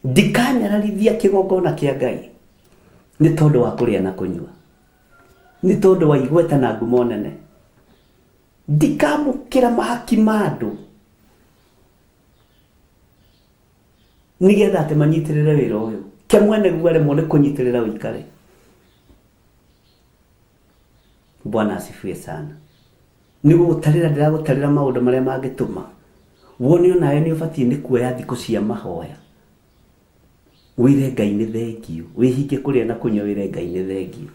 Ndikanyararithia kĩgongona kĩa Ngai nĩ tondũ wa kũrĩa na kũnyua, nĩ tondũ wa igweta na ngumo nene. Ndikamũkĩra mahaki ma andũ nĩgetha atĩ manyitĩrĩre wĩra ũyũ. Ke mwene guo aremwo nĩ kũnyitĩrĩra ũikare. Bwana asifiwe sana. Nĩ gũgũtarĩra ndĩragũtarĩra maũndũ marĩa mangĩtũma wone onawe nĩ ũbatiĩ nĩ kuoya thikũ cia mahoya. Wĩre Ngai nĩ thengio, wĩhinge kũrĩa na kũnyua wĩre Ngai nĩ thengio.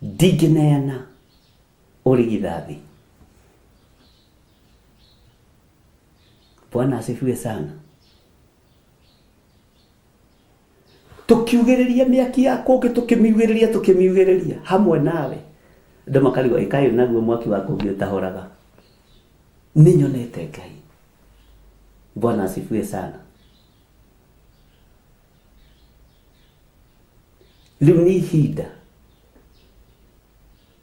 Ndingĩneana ũrigithathi. Bwana asifiwe sana. Tũkiugĩrĩria mĩaki ya kũngĩ, tũkĩmiugĩrĩria, tũkĩmiugĩrĩria hamwe nawe. Andũ makarigwo ĩkaĩ naguo mwaki wa kũngĩ ũtahoraga. Nĩ nyonete Ngai. Bwana asifiwe sana. Rĩu nĩ ihinda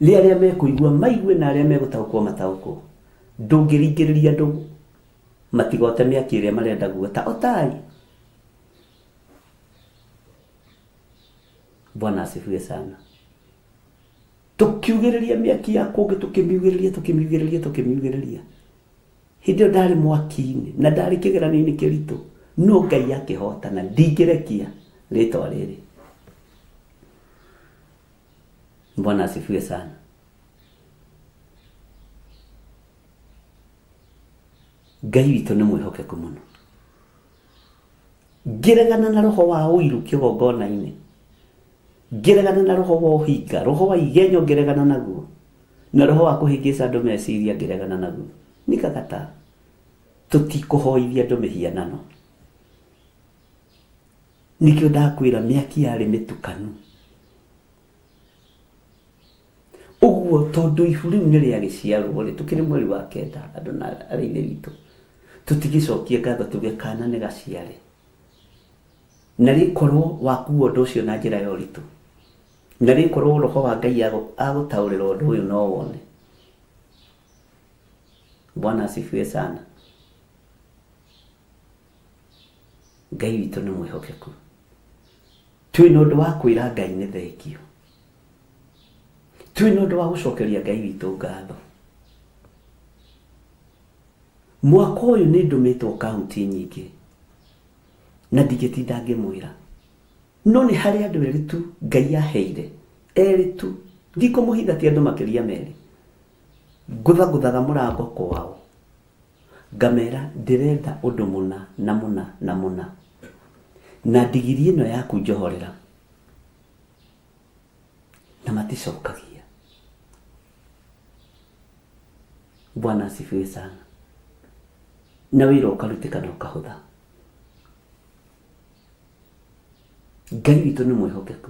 rĩa arĩa mekũigua maigue na arĩa megũtaũkwo mataũkwo. Ndũngĩringĩrĩria andũ matigote mĩaki ĩrĩa marenda guota otai. Bwana asifiwe sana. Tukiugĩrĩria mĩaki ya kũngĩ, tũkĩmiugĩrĩria, tũkĩmiugĩrĩria, tũkĩmiugĩrĩria. Hĩndĩ ĩyo ndarĩ mwaki-inĩ na ndarĩ kĩgeranio-inĩ kĩritũ, no Ngai akĩhotana. Ndingĩrekia rĩtwa rĩrĩ. Bwana asifiwe sana. Ngai witũ nĩ mwĩhokeku mũno. Ngĩregana na roho wa ũiru kĩgongona-inĩ, ngĩregana na roho wa ũhinga, roho wa igenyo ngĩregana naguo, na roho wa kũhĩngĩca andũ meciria ngĩregana naguo. Nikakata tũtikũhoithia andũ mĩhianano. Nĩkĩo ndakwĩra mĩaki yarĩ mĩtukanu. Ũguo tondũ ihu rĩu nĩ rĩagĩciarwo rĩ, tũkĩrĩ mweri wa kenda andũ na arĩ ithe witũ, tũtigĩcokie ngatho tuge kana nĩ gaciare. Na rĩkorwo wakua ũndũ ũcio na njĩra ya ũritũ, na rĩkorwo roho wa Ngai agũtaũrĩra ũndũ ũyũ no wone. Bwana asifiwe sana. Ngai witũ nĩ mwĩhokeku. Twĩna ũndũ wa kwĩra Ngai nĩ thengio. Twĩna ũndũ wa gũcokeria Ngai witũ ngatho. Mwaka ũyũ nĩ ndũmĩtwo kaunti nyingĩ na ndingĩtinda ngĩmwĩra, no nĩ harĩ andũ erĩ tu Ngai aheire, erĩ tu, ndikũmũhitha ti andũ makĩria merĩ. Ngũthagũthaga mũrango kwao ngamera ndĩrenda ũndũ mũna na mũna na mũna, na ndigiri ĩno yaku njohorera, na maticokagia. Bwana asifiwe sana. Na wĩra ũkarutĩka na ũkahũtha. Ngai witũ nĩ mwĩhokeku.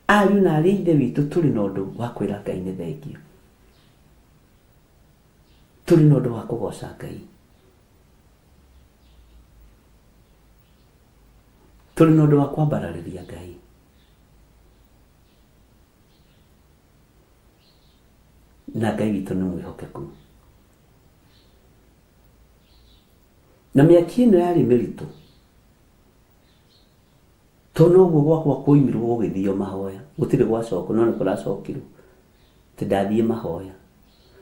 Ariũ na arĩ ithe witũ tũrĩ na ũndũ wa kwĩra Ngai nĩ thengio. Tũrĩ na ũndũ wa kũgoca Ngai. Tũrĩ na ũndũ wa kwambararĩria Ngai. Na Ngai witũ nĩ mwĩhokeku. Na mĩaki ĩno yarĩ mĩritũ, tondũ noguo gwakwa kwoimirwo gũgĩthio mahoya, gũtirĩ gwacokwo no nĩ kũracokirwo atĩ ndathiĩ mahoya.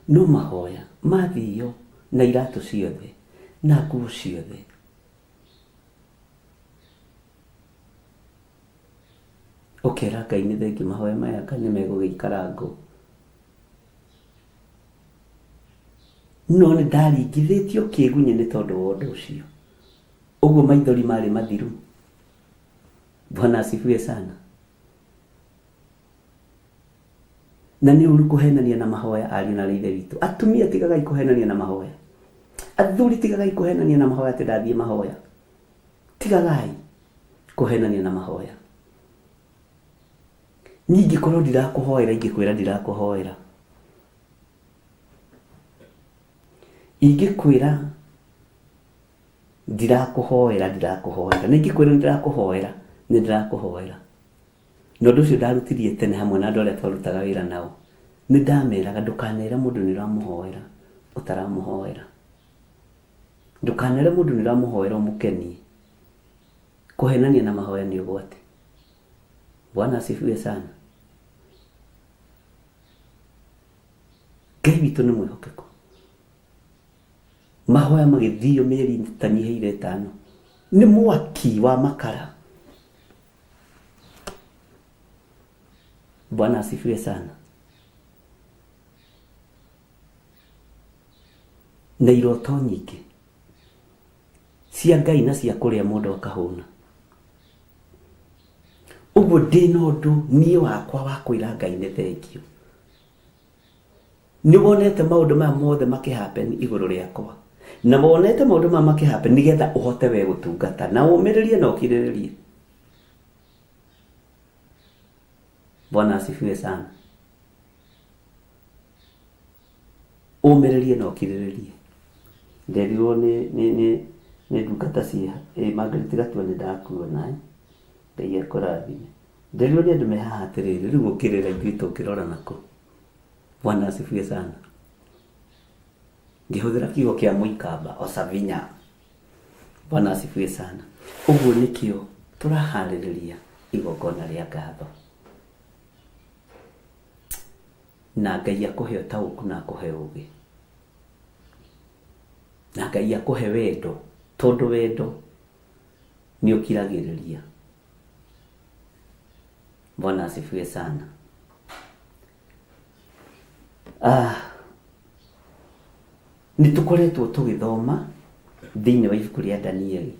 No mahoya mathio na iratũ ciothe na nguo ciothe. Ũkera Ngai nĩ thengiũ mahoya maya Ngai nĩ megũgĩikara ngũ. No nĩ ndaringithĩtio kĩgunyĩ nĩ tondũ wa ũndũ ũcio. Ũguo maithori marĩ mathiru. Bwana asifiwe sana. Na nĩ ũru kũhenania na mahoya ariũ na arĩ ithe witũ. Atumia tigagai kũhenania na mahoya. Athuri tigagai kũhenania na mahoya atĩ ndathiĩ mahoya. Tigagai kũhenania na mahoya. Niĩ ingĩkorwo ndirakũhoera ingĩkwĩra ndirakũhoera. Ingĩkwĩra ndirakũhoera ndirakũhoera. Na ingĩkwĩra nĩndĩrakũhoera nĩndĩrakũhoera. Na ũndũ ũcio ndarutirie tene hamwe na andũ arĩa twarutaga wĩra nao. Nĩ ndameraga ndũkanere mũndũ nĩ ũramũhoera ũtaramũhoera. Ndũkanere mũndũ nĩ ũramũhoera ũmũkenie. Kũhenania na mahoya nĩ ũgwati. Bwana asifiwe sana. Ngai witũ nĩ mwĩhokeku. Mahoya magĩthio mĩeri ĩtanyihĩire ĩtano. Nĩ mwaki wa makara. Bwana asifiwe sana. Na iroto nyingĩ cia Ngai na cia kũrĩa mũndũ akahũna. Ũguo ndĩna ũndũ niĩ wakwa wa kwĩra Ngai nĩ thengio. Nĩ wonete maũndũ maya mothe makĩhappen igũrũ rĩakwa. Na wonete maũndũ maya makĩhappen nĩgetha ũhote we gũtungata. Na ũmĩrĩrie na ũkirĩrĩrie. Bwana asifiwe sana. Ũmĩrĩrie na ũkirĩrĩrie. Nderirwo nĩ nĩ nĩ nĩ ndungata cia ĩ Margaret Gatua nĩ ndakuona eh. Ngai akũrathime. Nderirwo nĩ andũ me haha atĩrĩrĩ, rĩu ũngĩrĩra ithuĩ tũngĩrora nakũ? Bwana asifiwe sana. Ngĩhũthĩra kiugo kĩa mũikamba osavinya. Bwana asifiwe sana. Ũguo nĩkĩo tũraharĩrĩria igongona rĩa ngatho. Na Ngai akũhe ũtaũku na akũhe ũgĩ. Na Ngai akũhe wendo, tondũ wendo nĩ ũkiragĩrĩria. Bwana asifiwe sana. Ah, nĩ tũkoretwo tũgĩthoma thĩinĩ wa ibuku rĩa Danieli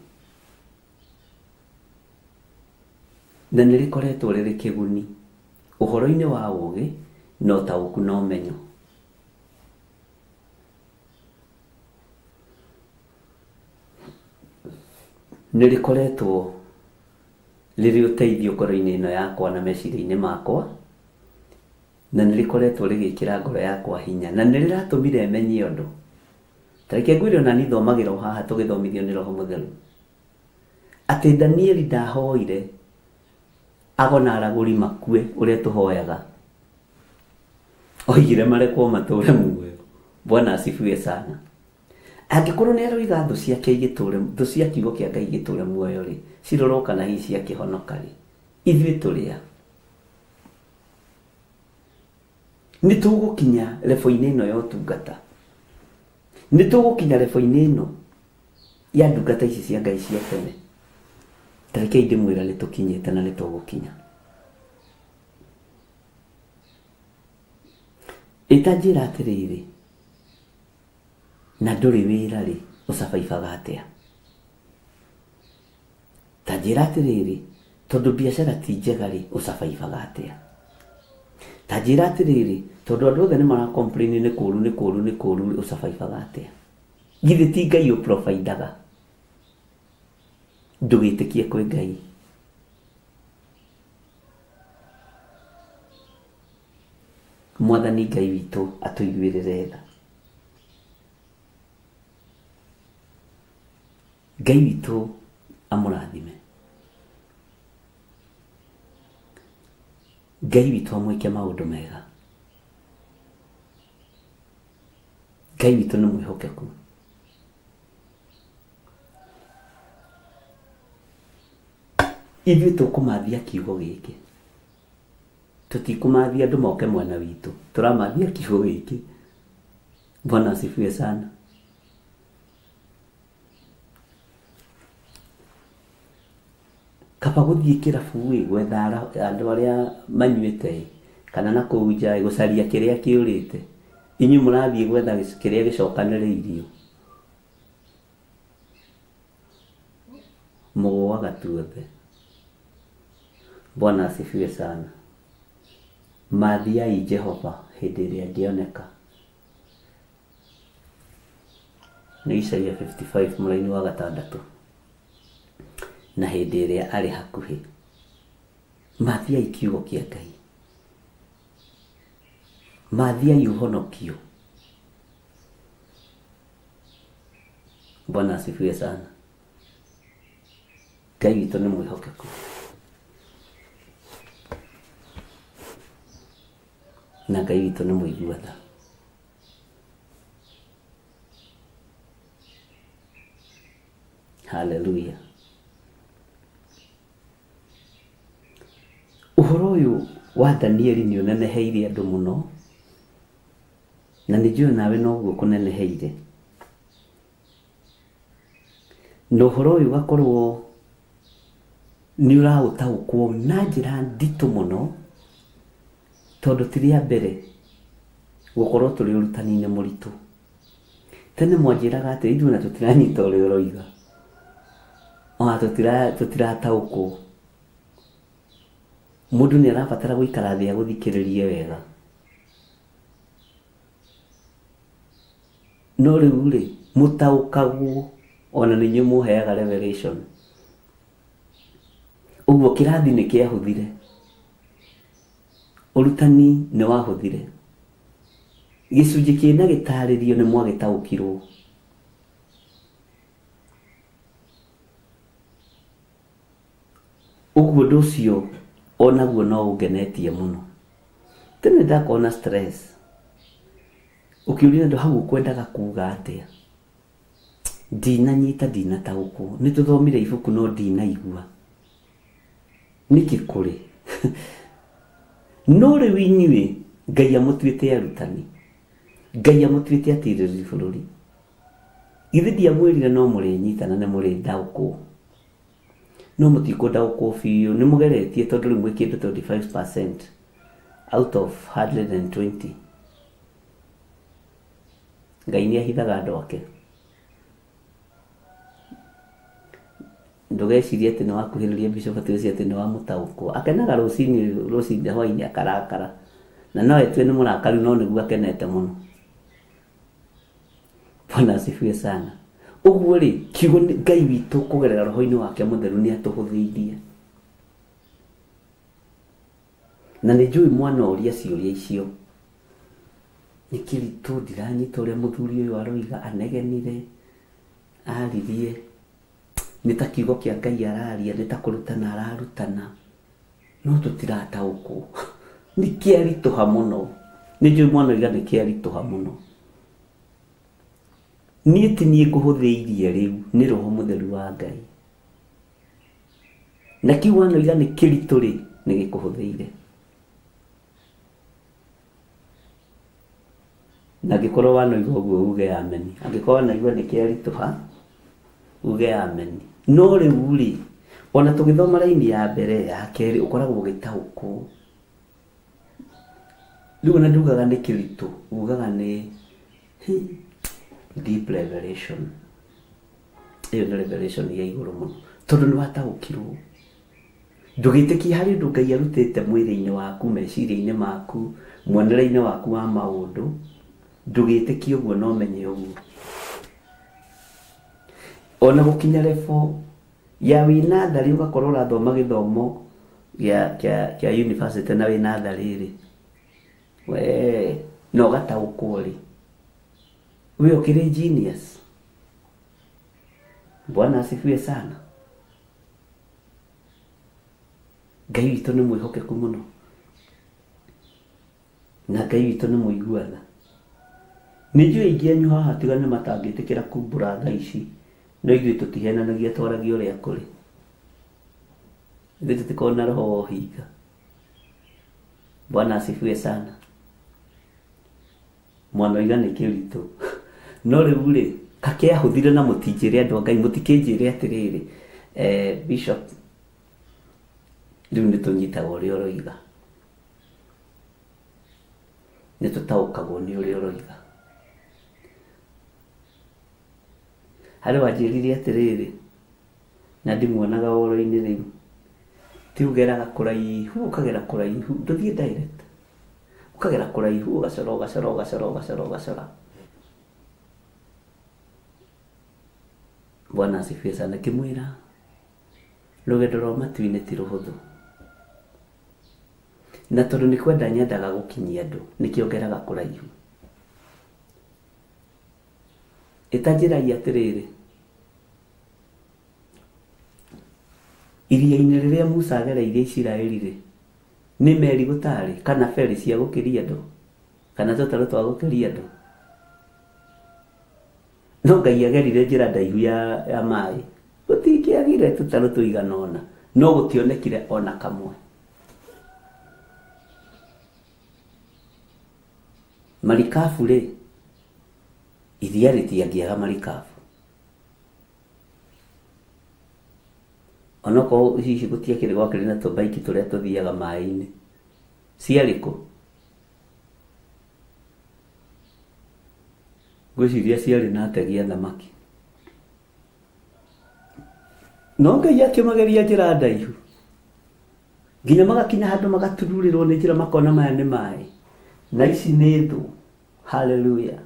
na nĩ rĩkoretwo rĩrĩ kĩguni ũhoro-inĩ wa ũgĩ na ũtaũku na ũmenyo. Nĩ rĩkoretwo rĩrĩ ũteithio ngoro-inĩ ĩno yakwa na meciria-inĩ makwa, na nĩ rĩkoretwo rĩgĩkĩra ngoro yakwa hinya, na nĩ rĩratũmire menye ũndũ. Ta reke ngwĩre ona niĩ thomagĩra o haha tũgĩthomithio nĩ Roho Mũtheru, atĩ Danieli ndahoire ago na aragũri makue ũrĩa tũhoyaga. Oigire marekwo matũre muoyo. Bwana asifiwe sana. Angĩkorwo nĩ aroiga thũ ciake igĩtũre, thũ cia kiugo kĩa Ngai igĩtũre muoyo rĩ, cirorwo kana hihi ciakĩhonoka rĩ, ithuĩ tũrĩ a? Nĩ tũgũkinya rebo-inĩ ĩno ya ũtungata? Nĩ tũgũkinya rebo-inĩ ĩno ya ndungata ici cia Ngai cia tene? Ta rekei ndĩmwĩre nĩ tũkinyĩte na nĩ tũgũkinya. Ĩ ta njĩra atĩrĩrĩ, na ndũrĩ wĩra rĩ, ũcabaibaga atĩa? Ta njĩra atĩrĩrĩ, tondũ biacara ti njega rĩ, ũcabaibaga atĩa? Ta njĩra atĩrĩrĩ, tondũ andũ othe nĩ mara complain nĩ kũru nĩ kũru nĩ kũru rĩ, ũcabaibaga atĩa? Githĩ ti Ngai ũprovidaga? Ndũgĩtĩkie kwĩ Ngai. Mwathani Ngai witũ atũiguĩrĩre tha. Ngai witũ amũrathime. Ngai witũ amwĩke maũndũ mega. Ngai witũ nĩ mwĩhokeku. Ithuĩ tũkũmathia kiugo gĩkĩ. Tũtikũmathia andũ moke mwena witũ. Tũramathia kiugo gĩkĩ. Bwana asifiwe sana. Kaba gũthiĩ kĩrabu ĩ gwetha andũ arĩa manyuĩte ĩ kana na kũu nja ĩ gũcaria kĩrĩa kĩũrĩte. Inyuĩ mũrathiĩ gwetha kĩrĩa gĩcokanĩrĩirio. Mũgũaga tuothe. Bwana asifiwe sana. Mathiai Jehova hĩndĩ ĩrĩa angĩoneka. Nĩ Isaia 55 mũraini wa gatandatũ. Na hĩndĩ ĩrĩa arĩ hakuhĩ. Mathiai kiugo kĩa Ngai. Mathiai ũhonokio. Bwana asifiwe sana. Ngai witũ nĩ mwĩhokeku. Na Ngai witũ nĩ mũigua tha. Haleluya. Ũhoro ũyũ wa Danieli nĩ ũneneheire andũ mũno, na nĩ njũĩ nawe noguo ũkũneneheire. Na ũhoro ũyũ ũgakorwo nĩ ũraũtaũkwo na njĩra nditũ mũno, tondũ ti rĩa mbere gũkorwo tũrĩ ũrutani-inĩ mũritũ. Tene mwanjĩraga atĩ ithuĩ ona tũtiranyita ũrĩa ũroiga, ona tũtirataũkwo. Mũndũ nĩ arabatara gũikara thĩ agũthikĩrĩrie wega. No rĩu rĩ, mũtaũkagwo ona nĩ inyuĩ mũheaga revelation. Ũguo kĩrathi nĩ kĩahũthire, ũrutani nĩ wahũthire, gĩcunjĩ kĩna gĩtarĩrio nĩ mwagĩtaũkirwo. Ũguo ũndũ ũcio onaguo no ũngenetie mũno. Tene ndakorwo na stress ũkĩũria andũ hau ũkwendaga kuga atĩa, ndinanyita ndinataũkwo, nĩ tũthomire ibuku no ndinaigua nĩkĩ kũrĩ. No rĩu inyuĩ Ngai amũtuĩte arutani, Ngai amũtuĩte atirĩrĩri bũrũri. Githĩ ndiamwĩrire no mũrĩnyita na nĩ mũrĩndaũkwo? No mũtikũndaũkwo biũ, nĩ mũgeretie tondũ rĩu mwĩ kĩndũ 25% out of 120. Ngai nĩ ahithaga andũ ake. Ndũgecirie atĩ nĩ wakuhĩrĩria bishop atĩ ũcio atĩ nĩ wamũtaũkwo. Akenaga rũcinĩ rũcinĩ hwainĩ akarakara. Na no etue nĩ mũrakaru no nĩguo akenete mũno. Bwana asifiwe sana. Ũguo rĩ, kiugo nĩ- Ngai witũ kũgerera roho-inĩ wake mũtheru nĩ atũhũthĩirie. Na nĩ njũĩ mwana ũria ciũria icio. Nĩ kĩritũ ndiranyita ũrĩa mũthuri ũyũ aroiga, anegenire, aririe, nĩ ta kiugo kĩa Ngai araria, nĩ ta kũrutana ararutana, no tũtirataũkwo. Nĩ kĩaritũha mũno. Nĩ njũĩ mwana oiga nĩ kĩaritũha mũno. Niĩ ti niĩ ngũhũthĩirie rĩu, nĩ Roho Mũtheru wa Ngai. Na kĩu wanoiga nĩ kĩritũ rĩ, nĩ gĩkũhũthĩire. Na angĩkorwo wanoiga ũguo uge ameni. Angĩkorwo wanaigua nĩ kĩaritũha, uge ameni. No rĩu rĩ, ona tũgĩthoma raini ya mbere ya kerĩ ũkoragwo ũgĩtaũkwo. Rĩu ona ndugaga nĩ kĩritũ, ugaga nĩ deep revelation. Ĩyo nĩ revelation ya igũrũ mũno. Tondũ nĩ wataũkirwo. Ndũgĩtĩkie harĩ ũndũ Ngai arutĩte mwĩrĩ-inĩ waku, meciria-inĩ maku, muonere-inĩ waku wa maũndũ. Ndũgĩtĩkie ũguo na ũmenye ũguo. Ona gũkinya level ya wĩ natharĩ ũgakorwo ũrathoma gĩthomo gĩa kĩa kĩa university na wĩ natharĩ rĩ, we na ũgataũkwo rĩ, we ũkĩrĩ genius. Bwana asifiwe sana. Ngai witũ nĩ mwĩhokeku mũno na Ngai witũ nĩ mũigua tha. Nĩ njũĩ aingĩ anyu haha tiga nĩ matangĩtĩkĩra kumbũra thaa ici, no ithuĩ tũtihenanagia twaragia ũrĩa kũrĩ. Ithuĩ tũtikoragwo na roho wa ũhinga. Bwana asifiwe sana. Mwanoiga nĩ kĩritũ. No rĩu rĩ, kakĩahũthire na mũtinjĩre andũ a Ngai, mũtikĩnjĩre atĩrĩrĩ, Bishop, rĩu nĩ tũnyitaga ũrĩa ũroiga. Nĩ tũtaũkagwo nĩ ũrĩa ũroiga. Harĩ wanjĩrire atĩrĩrĩ, na ndimuonaga ũhoro-inĩ rĩu, ti ũgeraga kũraihu, ũkagera kũraihu, ndũthiĩ direct. Ũkagera kũraihu ũgacora ũgacora ũgacora ũgacora ũgacora. Bwana asifiwe sana. Ngĩmwĩra rũgendo rwa matu-inĩ ti rũhũthũ. Na tondũ nĩ kwenda nyendaga gũkinyia andũ, nĩkĩo ngeraga kũraihu. Ĩtanjĩrai atĩrĩrĩ, iria-inĩ rĩrĩa Musa agereirie Isiraeli rĩ, nĩ meri gũtarĩ kana ferry cia gũkĩria andũ kana tũtarũ twa gũkĩria andũ? No Ngai agerire njĩra ndaihu ya, ya maĩ, gũtingĩagire tũtarũ tũigana ũna, no gũtionekire ona kamwe. Marikabu rĩ, iria rĩtiangĩaga marikabu. Onokorwo hihi gũtiakĩrĩ gwakĩrĩ na tũbaiki tũrĩa tũthiaga maĩ-inĩ. Ciarĩ kũ? Ngwĩciria ciarĩ na ategi a thamaki. No Ngai akĩmageria njĩra ndaihu. Nginya magakinya handũ magatururĩrwo nĩ njĩra makona maya nĩ maĩ. Na ici nĩ thũ. Hallelujah.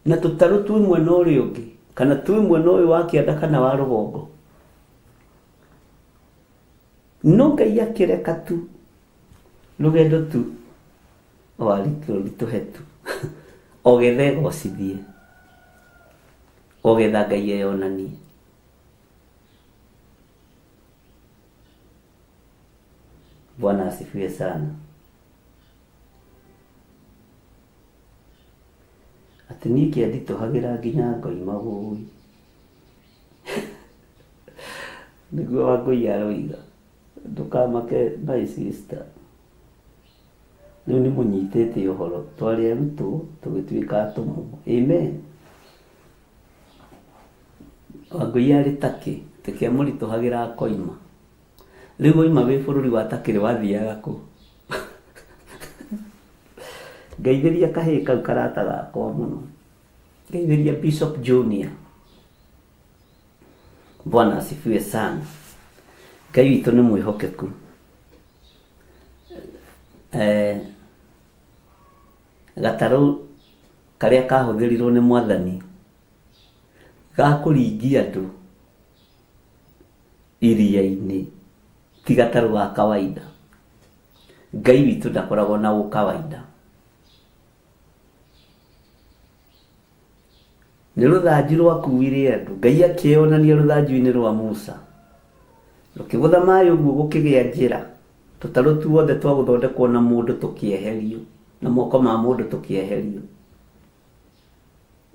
Na tũtarũ twĩ mwena ũrĩa ũngĩ kana twĩ mwena ũyũ wa kĩanda kana wa rũgongo. No Ngai akĩreka tu rũgendo tu rũritũhe tu o getha egocithie, o getha Ngai eyonanie. Bwana asifiwe sana. Atĩ niĩ kĩanditũhagĩra nginya ngoima wũi. Nĩguo Wangũi aroiga. Ndũkamake my sister. Rĩu nĩ mũnyitĩte ũhoro. Twarĩ arutwo tũgĩtuĩka atũmwo. Amen. Wangũi arĩ takĩ, tũkĩamũritũhagĩra akoima. Rĩu waima wĩ bũrũri wa takĩrĩ wathiaga kũ? Ngeithĩria kahĩĩ kau karata gakwa mũno. Ngeithĩria Bishop Junior. Bwana asifiwe sana. Ngai witũ nĩ mwĩhokeku. Eh, gatarũ karĩa kahũthĩrirwo nĩ mwathani ga kũringia andũ iria-inĩ ti gatarũ ga kawaida. Ngai witũ ndakoragwo na ũkawaida. Nĩ rũthanju rwakuire andũ. Ngai akĩyonania rũthanju-inĩ rwa Musa. Rũkĩgũtha maĩ ũguo gũkĩgĩa njĩra. Tũtarũ tuothe twa gũthondekwo na mũndũ tũkĩeherio, na moko ma mũndũ tũkĩeherio.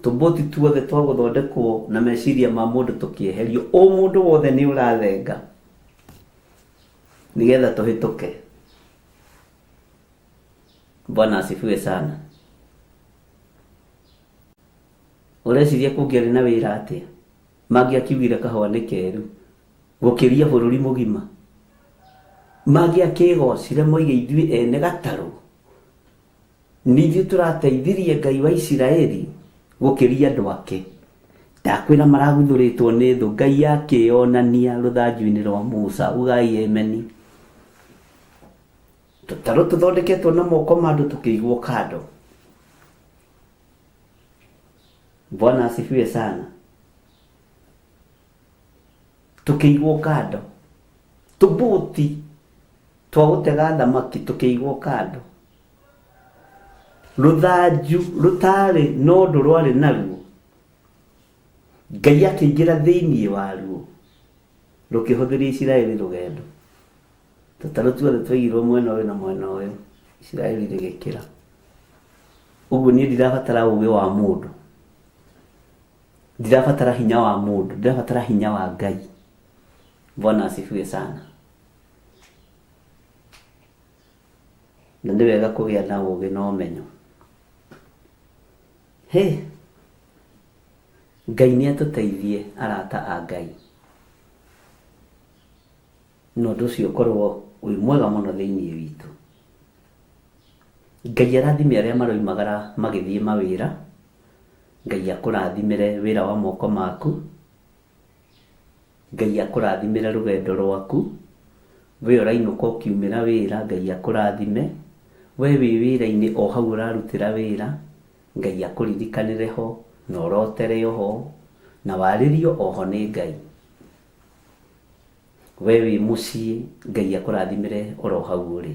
Tũmbũti tuothe twa gũthondekwo na meciria ma mũndũ tũkĩeherio. Ũmũndũ wothe nĩ ũrathenga nĩgetha tũhĩtũke. Bwana asifiwe sana. Ũreciria kũngĩarĩ na wĩra atĩa? Mangĩakiugire kahũa nĩ keru gũkĩria bũrũri mũgima. Mangĩakĩgocire moige ithuĩ ene gatarũ nĩ ithuĩ tũrateithirie Ngai wa Isiraeli gũkĩria andũ ake. Ndakwĩra maraguthũrĩtwo nĩ thũ. Ngai akĩyonania rũthanju-inĩ rwa Musa. Ugai ameni. Tũtarũ tũthondeketwo na moko ma andũ tũkĩigwo kando. Bwana asifiwe sana. Tũkĩigwo kando. Tũbũti twa gũtega thamaki tũkĩigwo kando. Rũthanju rũtarĩ na ũndũ rwarĩ naruo, Ngai akĩingĩra thĩinĩ waruo, rũkĩhũthĩria Isiraeli rũgendo. Tũtarũ tuothe twaigirwo mwena ũyũ na mwena ũyũ, Isiraeli rĩgĩkĩra. Ũguo niĩ ndirabatara ũgĩ wa mũndũ, ndirabatara hinya wa mũndũ, ndirabatara hinya wa Ngai. Bwana asifiwe sana. Na nĩ wega kũgĩa na ũgĩ na ũmenyo. Hĩ, Ngai nĩ atũteithie arata a Ngai. Na ũndũ ũcio ũkorwo wĩ mwega mũno thĩinĩ witũ. Ngai arathime arĩa maroimagara magĩthiĩ mawĩra. Ngai akũrathimĩre wĩra wa moko maku. Ngai akũrathimĩre rũgendo rwaku. We ũrainũka ũkiumĩra wĩra, Ngai akũrathime. We wĩ wĩra-inĩ o hau ũrarutĩra wĩra, Ngai akũririkanĩre ho, na ũrotere ho, na warĩrio oho nĩ Ngai. We wĩ mũciĩ, Ngai akũrathimĩre oro hau ũrĩ.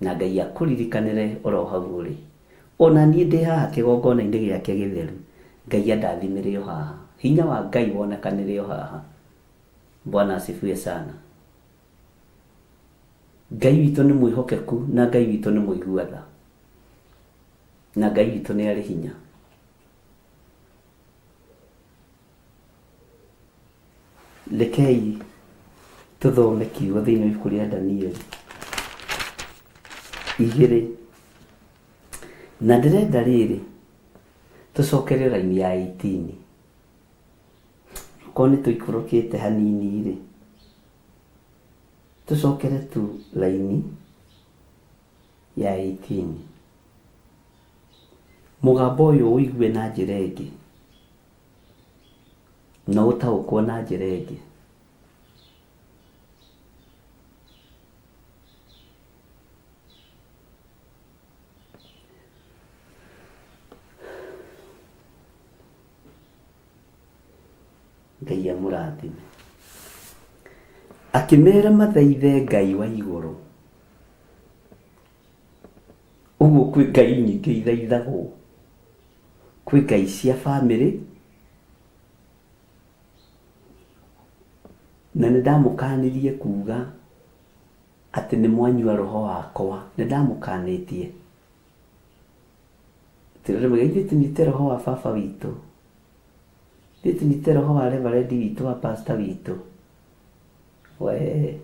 Na Ngai akũririkanĩre oro hau ũrĩ. Ona niĩ ndĩ haha kĩgongona-inĩ gĩake gĩtheru, Ngai andathimĩre o haha. Hinya wa Ngai wonekanĩre o haha. Bwana asifiwe sana. Ngai witũ nĩ mwĩhokeku na Ngai witũ nĩ mũigua tha. Na Ngai witũ nĩ arĩ hinya. Rekei tũthome kiugo thĩinĩ wa ibuku rĩa Danieli igĩrĩ. Na ndĩrenda rĩrĩ tũcokere raini ya 18. Okorwo nĩ tũikũrũkĩte hanini rĩ, tũcokere tu raini ya 18. Mũgambo ũyũ ũigue na njĩra ĩngĩ na ũtaũkwo na njĩra ĩngĩ. Ngai amũrathime. Akĩmera mathaithe Ngai wa igũrũ. Ũguo kwĩ Ngai nyingĩ ithaithagwo. Kwĩ Ngai cia bamĩrĩ, na nĩ ndamũkanirie kuga Atĩ nĩ mwanyua roho wakwa, nĩ ndamũkanĩtie. Tũrĩmwe ithuĩ tũnyuĩte roho wa baba witũ, ithuĩ tũnyuĩte roho wa reverendi witũ, wa pastor witũ. We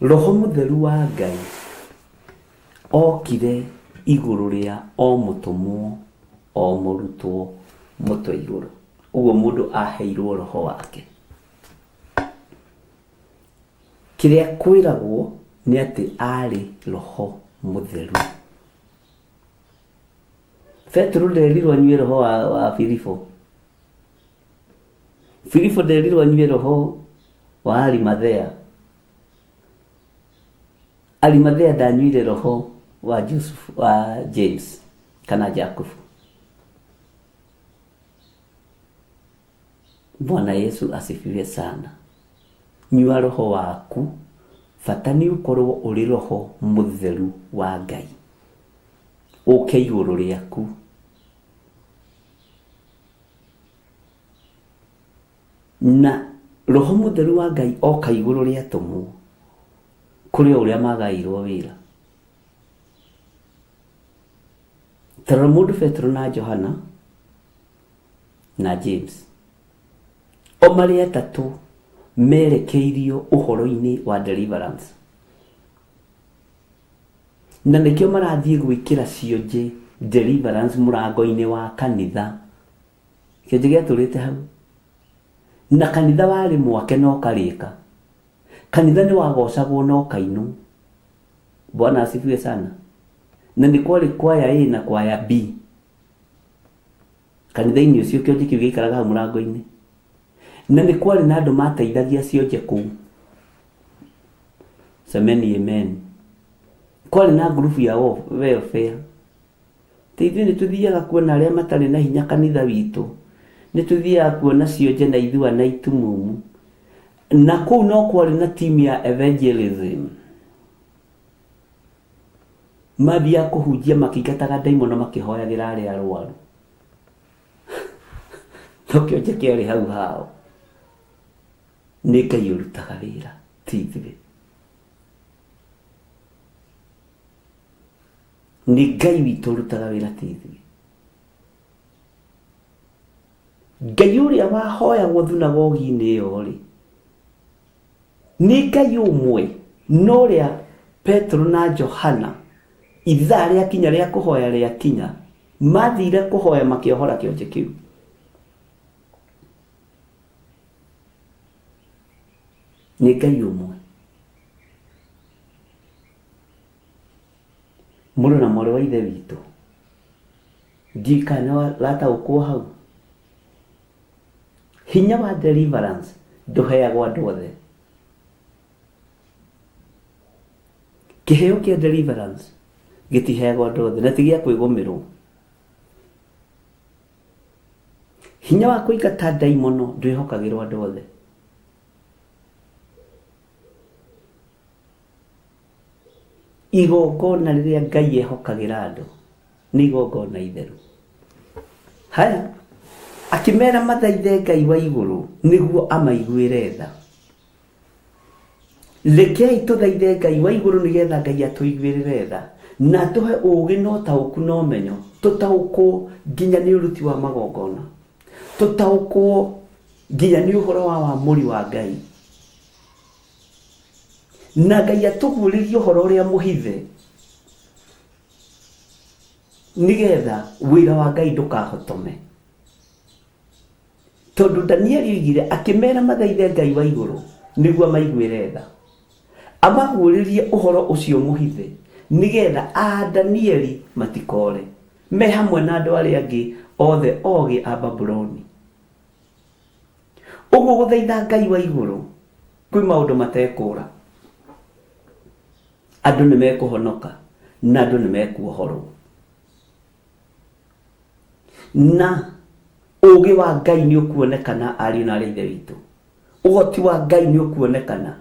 roho mũtheru wa Ngai okire igũrũ rĩa o mũtũmwo o mũrutwo mũtwe igũrũ. Ũguo mũndũ aheirwo roho wake. Kĩrĩa kwĩragwo nĩ atĩ arĩ roho mũtheru. Petero nderirwo anyue roho wa Filipo. Filipo nderirwo anyue roho wa Arimathea. Arimathea ndanyuire roho wa Joseph, wa James kana Jakubu. Bwana Yesu asifiwe sana. Nyua roho waku, bata nĩ ũkorwo ũrĩ roho mũtheru wa Ngai ũke igũrũ rĩaku. Na roho mũtheru wa Ngai oka igũrũ rĩa atũmwo kũrĩ o ũrĩa magaĩirwo wĩra. Tarora mũndũ Petero na Johana na James, o marĩ atatũ merekeirio ũhoro-inĩ wa deliverance, na nĩkĩo marathiĩ gwĩkĩra cionje deliverance mũrango-inĩ wa kanitha. Kĩonje gĩatũrĩte hau, na kanitha warĩ mwake na ũkarĩka. Kanitha nĩ wagocagwo na ũkainwo. Bwana asifiwe sana. Na nĩ kwarĩ kwaya A na kwaya B kanitha-inĩ ũcio. Kĩonje kĩu gĩaikaraga hau mũrango-inĩ, na nĩ kwarĩ na andũ mateithagia cionje kũu. Semeni amen. Kwarĩ na ngurubu ya welfare. Ithuĩ nĩ tũthiaga kuona arĩa matarĩ na hinya kanitha witũ, nĩ tũthiaga kuona cionje na ithua na itumumu. Na kũu no kwarĩ na timu ya evangelism, mathiaga kũhunjia makĩingataga ndaimono, makĩhoyagĩra arĩa arwaru. No kĩonje kĩarĩ hau hao. Nĩ Ngai ũrutaga wĩra, ti ithuĩ. Nĩ Ngai witũ ũrutaga wĩra, ti ithuĩ. Ngai ũrĩa wahoyagwo thunagogi-inĩ ĩyo rĩ, nĩ Ngai ũmwe no ũrĩa Petero na Johana ithaa rĩakinya rĩa kũhoya rĩakinya, mathire kũhoya makĩohora kĩonje kĩu. Nĩ Ngai ũmwe. Mũrũ na mwarĩ wa ithe witũ, ndiũĩ kana nĩ ũrataũkwo hau. Hinya wa deliverance ndũheagwo andũ othe. Kĩheo kĩa deliverance gĩtiheagwo andũ othe, na ti gĩa kwĩgũmĩrwo. Hinya wa kũingata ndaimono ndwĩhokagĩrwo andũ othe. Igongona rĩrĩa Ngai ehokagĩra andũ nĩ igongona itheru. Haya, akĩmera mathaithe Ngai wa igũrũ nĩguo amaiguĩre tha. Rekei tũthaithe Ngai wa igũrũ nĩgetha Ngai atũiguĩrĩre tha na atũhe ũũgĩ na ũtaũku na ũmenyo, tũtaũkwo nginya nĩ ũruti wa magongona, tũtaũkwo nginya nĩ ũhoro wa wamũri wa Ngai, na Ngai atũguũrĩrie ũhoro ũrĩa mũhithe nĩgetha wĩra wa Ngai ndũkahotome. Tondũ Danieli oigire akĩmera mathaithe Ngai wa igũrũ nĩguo amaiguĩre tha, amaguũrĩrie ũhoro ũcio mũhithe nĩgetha a Danieli matikore me hamwe na andũ arĩa angĩ othe ogĩ a Babuloni. Ũguo gũthaitha Ngai wa igũrũ kwĩ maũndũ matekũra. Andũ nĩ mekũhonoka na andũ nĩ mekuohorwo. Na ũũgĩ wa Ngai nĩ ũkuonekana, ariũ na arĩ ithe witũ. Ũhoti wa Ngai nĩ ũkuonekana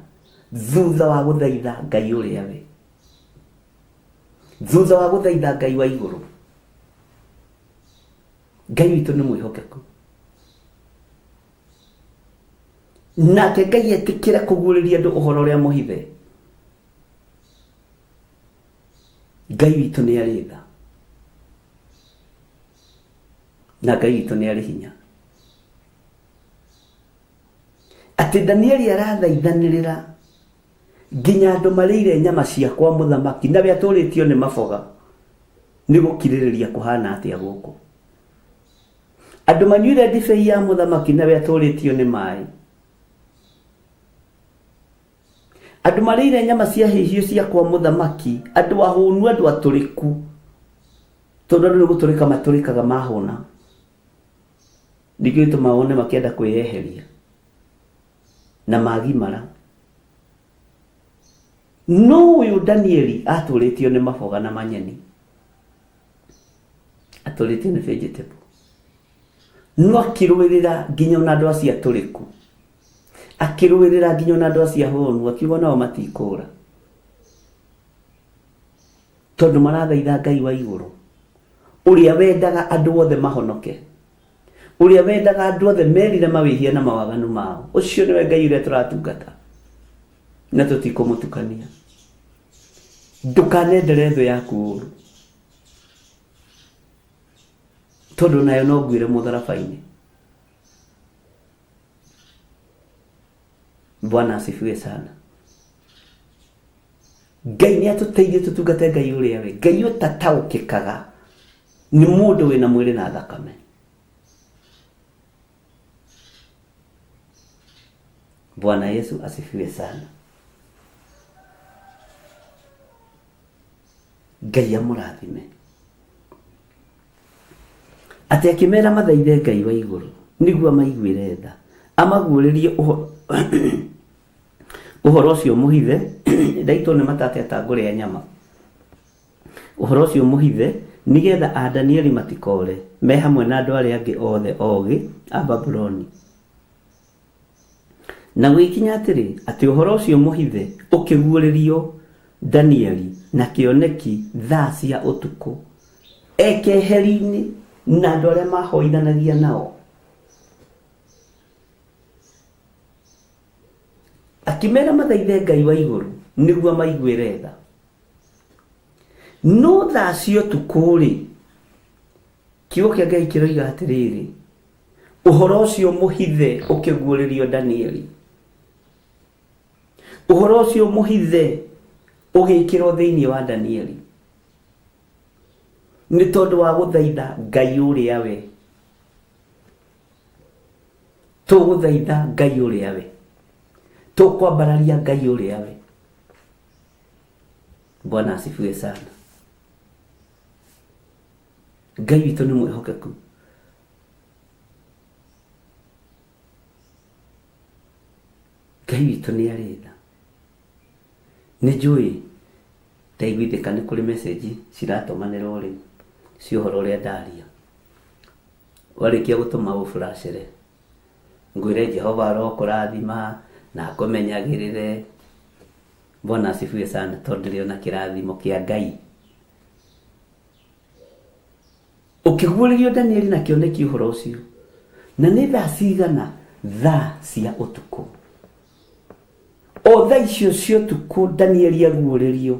thutha wa gũthaitha Ngai ũrĩa we, thutha wa gũthaitha Ngai wa igũrũ. Ngai witũ nĩ mwĩhokeku. Nake Ngai etĩkĩre kũguũrĩria andũ ũhoro ũrĩa mũhithe. Ngai witũ nĩ arĩ tha na Ngai witũ nĩ arĩ hinya. Atĩ Danieli arathaithanĩrĩra nginya andũ marĩire nyama cia kwa mũthamaki na we atũrĩtio nĩ maboga nĩ gũkirĩrĩria kũhana atĩa gũkũ. Andũ manyuire ndibei ya mũthamaki na we atũrĩtio nĩ maĩ. Andũ marĩire nyama cia hĩhio cia kwa mũthamaki, andũ ahũnu, andũ atũrĩku, tondũ andũ nĩ gũtũrĩka matũrĩkaga mahũna. Nĩkĩo gĩtũmaga wone makĩenda kwĩyeheria na magimara. No ũyũ Danieli atũrĩtio nĩ maboga na manyeni, atũrĩtio nĩ vegetable, no akĩrũĩrĩra nginya ona andũ acio atũrĩku, akĩrũĩrĩra nginya ona andũ acio ahũnu, akiuga nao matikũra tondũ marathaitha Ngai wa igũrũ ũrĩa wendaga andũ othe mahonoke, ũrĩa wendaga andũ othe merire mawĩhia na mawaganu mao. Ũcio nĩwe Ngai ũrĩa tũratungata na tũtikũmũtukania. Ndũkanendere thũ yaku ũru, tondũ nayo no nguĩre mũtharaba-inĩ. Bwana asifiwe sana. Ngai nĩ atũteithie tũtungate Ngai ũrĩa we Ngai ũtataũkĩkaga nĩ mũndũ wĩna mwĩrĩ na thakame. Bwana Yesu asifiwe sana. Ngai amũrathime. Atĩ akĩmera mathaithe Ngai wa igũrũ nĩguo amaiguĩre tha, amaguũrĩrie ũhoro ũcio mũhithe. Ndaitwo nĩ matate atangũrĩa nyama. Ũhoro ũcio mũhithe nĩgetha a Danieli matikore me hamwe na andũ arĩa angĩ othe ogĩ a Babuloni. Na gũgĩkinya atĩrĩ, atĩ ũhoro ũcio mũhithe ũkĩguũrĩrio Danieli na kĩoneki thaa cia ũtukũ, e keheri-inĩ na andũ arĩa maahoithanagia nao. Akĩmera mathaithe Ngai wa igũrũ nĩguo amaiguĩre tha. No thaa cia ũtukũ-rĩ, kiugo kĩa Ngai kĩroiga atĩrĩrĩ, ũhoro ũcio mũhithe ũkĩguũrĩrio Danieli. Ũhoro ũcio mũhithe ũgĩkĩrwo thĩinĩ wa Danieli nĩ tondũ wa gũthaitha Ngai ũrĩa we. Tũgũthaitha Ngai ũrĩa we, tũkwambararia Ngai ũrĩa we. Bwana asifiwe sana. Ngai witũ nĩ mwĩhokeku. Ngai witũ nĩ arĩ tha. Nĩ njũĩ ndaiguithĩka nĩ kũrĩ message ciratũmanĩrwo rĩu cia ũhoro ũrĩa ndaria. Warĩkia gũtũma ũburacĩre ngwĩre Jehova arokũrathima na akũmenyagĩrĩre. Bwana asifiwe sana tondũ ndĩrĩ ona kĩrathimo kĩa Ngai. Ũkĩguũrĩrio Danieli na kĩoneki ũhoro ũcio. Na nĩ thaa cigana? Thaa cia ũtukũ. O thaa icio cia ũtukũ Danieli aguũrĩrio,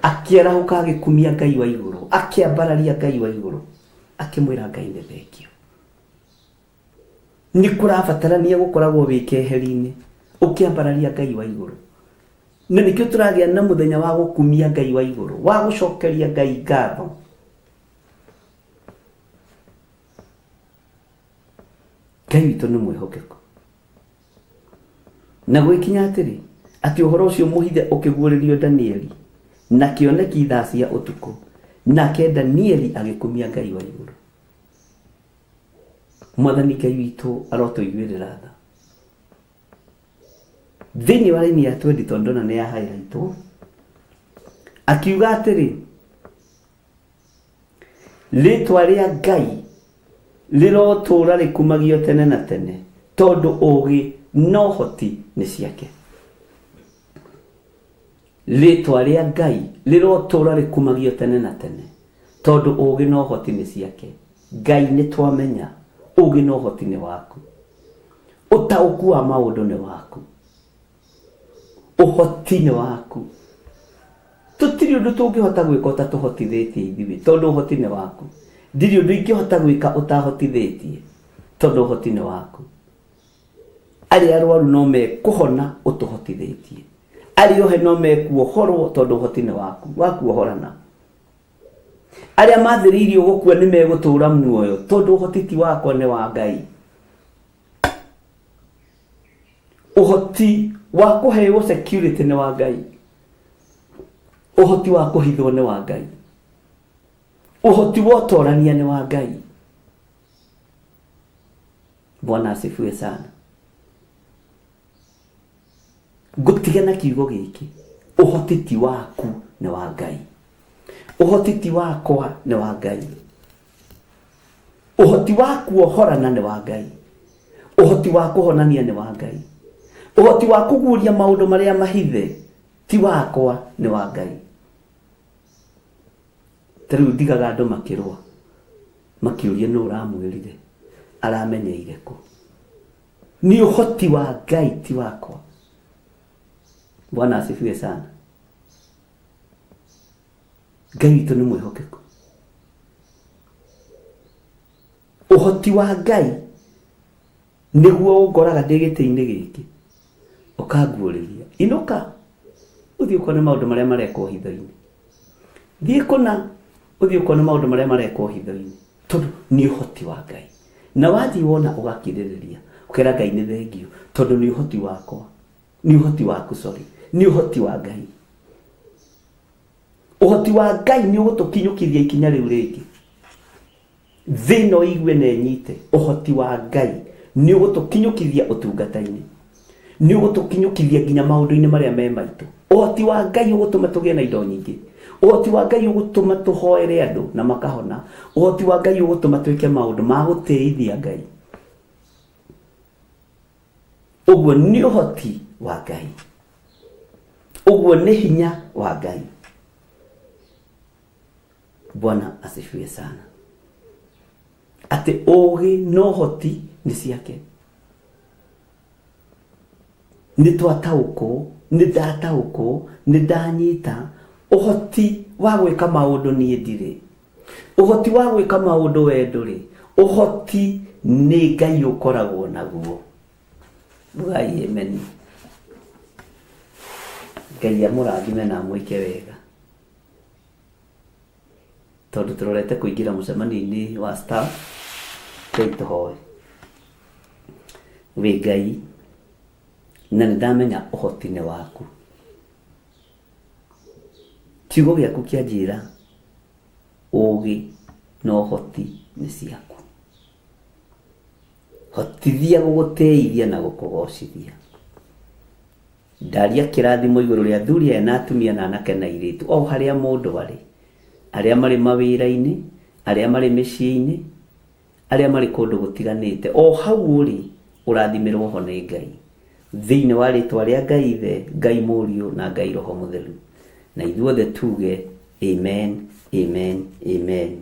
akĩarahũka agĩkumia Ngai wa igũrũ, akĩambararia Ngai wa igũrũ, akĩmwĩra Ngai nĩ thengio. Nĩ kũrabatarania gũkoragwo wĩ keheri-inĩ ũkĩambararia Ngai wa igũrũ. Na nĩkĩo tũragĩa na mũthenya wa gũkumia Ngai wa igũrũ, wa gũcokeria Ngai ngatho. Ngai witũ nĩ mwĩhokeku. Na gũgĩkinya atĩrĩ, atĩ ũhoro ũcio mũhithe ũkĩguũrĩrio Danieli na kĩoneki thaa cia ũtukũ, nake Danieli agĩkumia Ngai wa igũrũ. Mwathani Ngai witũ arotũiguĩrĩra tha. Thĩinĩ wa raini ya 20 tondũ ndona nĩ ya highlightwo, akiuga atĩrĩ, rĩtwa rĩa Ngai rĩrotũũra rĩkumagio tene na tene, tondũ ũũgĩ na ũhoti nĩ ciake. Rĩtwa rĩa Ngai rĩrotũũra rĩkumagio tene na tene, tondũ ũũgĩ na ũhoti nĩ ciake. Ngai nĩ twamenya ũũgĩ na ũhoti nĩ waku. Ũtaũku wa maũndũ nĩ waku, ũhoti nĩ waku. Tũtirĩ ũndũ tũngĩhota gwĩka ũtatũhotithĩtie ithuĩ, tondũ ũhoti nĩ waku. Ndirĩ ũndũ ingĩhota gwĩka ũtahotithĩtie, tondũ ũhoti nĩ waku. Arĩa arwaru no mekũhona ũtũhotithĩtie, arĩa ohe no mekuohorwo tondũ ũhoti nĩ waku wa kuohorana. Arĩa mathĩrĩirio gũkua nĩ megũtũũra muoyo tondũ ũhoti ti wakwa, nĩ wa Ngai. Ũhoti wa kũheo security nĩ wa Ngai, ũhoti wa kũhithwo nĩ wa Ngai, ũhoti wa ũtorania nĩ wa Ngai. Bwana asifiwe sana. Ngũtiga na kiugo gĩkĩ, ũhoti ti waku, nĩ wa Ngai. Ũhoti ti wakwa, nĩ wa Ngai. Ũhoti wa kuohorana nĩ wa Ngai, ũhoti wa kũhonania nĩ wa Ngai, ũhoti wa kũguũria maũndũ marĩa mahithe ti wakwa, nĩ wa Ngai. Ta rĩu ndigaga andũ makĩrũa makĩũria nũ ũramwĩrire, aramenyeire kũ. Nĩ ũhoti wa Ngai, ti wakwa. Bwana asifiwe sana. Ngai witũ nĩ mwĩhokeku. Ũhoti wa Ngai nĩguo ũngoraga ndĩ gĩtĩ-inĩ gĩkĩ, ũkanguũrĩria, inũka ũthiĩ ũkone maũndũ marĩa marekwo hitho-inĩ, thiĩ kũna ũthiĩ ũkone maũndũ marĩa marekwo hitho-inĩ, tondũ nĩ ũhoti wa Ngai. Na wathiĩ wona ũgakirĩrĩria, ũkera Ngai nĩ thengiũ, tondũ nĩ ũhoti wakwa, nĩ ũhoti waku, sorry, nĩ ũhoti wa Ngai. Ũhoti wa Ngai nĩ ũgũtũkinyũkithia ikinya rĩu rĩngĩ. Thĩ no igue na ĩnyite, ũhoti wa Ngai nĩ ũgũtũkinyũkithia ũtungata-inĩ, nĩ ũgũtũkinyũkithia nginya maũndũ-inĩ marĩa me maitũ. Ũhoti wa Ngai ũgũtũma tũgĩe na indo nyingĩ. Ũhoti wa Ngai ũgũtũma tũhoere andũ na makahona. Ũhoti wa Ngai ũgũtũma twĩke maũndũ ma gũtĩithia Ngai. Ũguo nĩ ũhoti wa Ngai, ũguo nĩ hinya wa Ngai. Bwana asifiwe sana. Atĩ ũgĩ na ũhoti nĩ ciake. Nĩ twataũkwo, nĩ ndataũkwo, nĩ ndanyita ũhoti wa gwĩka maũndũ niĩ ndirĩ. Ũhoti wa gwĩka maũndũ we ndũrĩ. Ũhoti nĩ Ngai ũkoragwo naguo. Ugai amen. Ngai amũrathime na amwĩke wega, tondũ tũrorete kũingĩra mũcemanio-inĩ wa staff. Ngai tũhoe. Wĩ Ngai, na nĩ ndamenya ũhoti nĩ waku. Kiugo gĩaku kĩanjĩra ũgĩ na ũhoti nĩ ciaku. Hotithia gũgũtĩithia na gũkũgocithia. Ndaria kĩrathimo igũrũ rĩa athuri aya na atumia na anake na airĩtu, o harĩa mũndũ arĩ, arĩa marĩ mawĩra-inĩ, arĩa marĩ mĩciĩ-inĩ, arĩa marĩ kũndũ gũtiganĩte, o hau ũrĩ ũrathimĩrwo ho nĩ Ngai, thĩinĩ wa rĩtwa rĩa Ngai Ithe, Ngai Mũriũ na Ngai Roho Mũtheru. Na ithuothe tuge amen, amen, amen.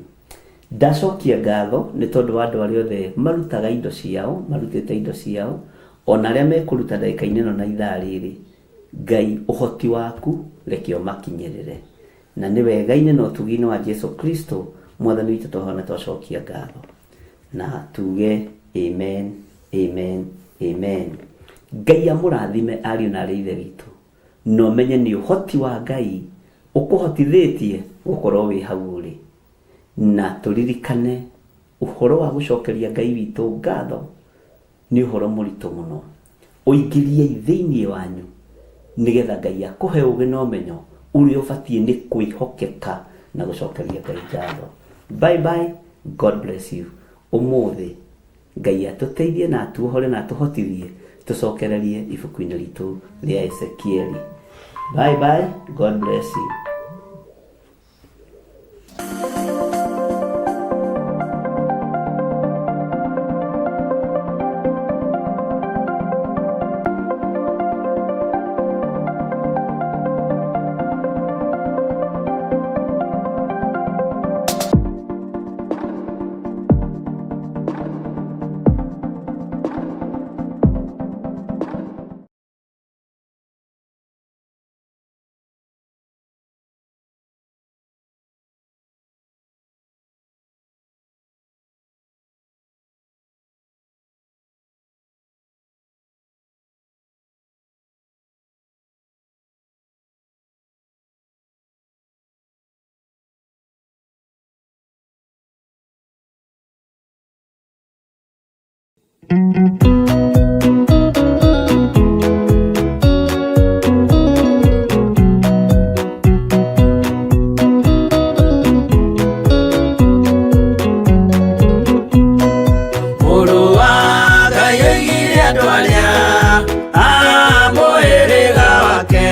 Ndacokia ngatho nĩ tondũ wa andũ arĩa othe marutaga indo ciao, marutĩte indo ciao, ona arĩa mekũruta ndagĩka-inĩ ĩno na ithaa rĩrĩ. Ngai, ũhoti waku reke ũmakinyĩrĩre. Na nĩ wega-inĩ na ũtugi-inĩ wa Jesu Kristo Mwathani witũ twahona twacokia ngatho. Na tuge amen, amen, amen. Ngai amũrathime ariũ na arĩ ithe witũ. Na ũmenye nĩ ũhoti wa Ngai ũkũhotithĩtie gũkorwo wĩ hau ũrĩ. Na tũririkane ũhoro wa gũcokeria Ngai witũ ngatho nĩ ũhoro mũritũ mũno. Ũingĩriei thĩinĩ wanyu nĩgetha Ngai akũhe ũgĩ na ũmenyo ũrĩa ũbatiĩ nĩ kwĩhokeka na gũcokeria Ngai ngatho. Bye bye, God bless you. Ũmũthĩ Ngai atũteithie na atuohore na atũhotithie tũcokererie ibuku-inĩ ritũ rĩa Ezekieli. Bye bye, God bless you. Mũrũ wa Ngai oigire andũ arĩa a mũhĩrĩga wake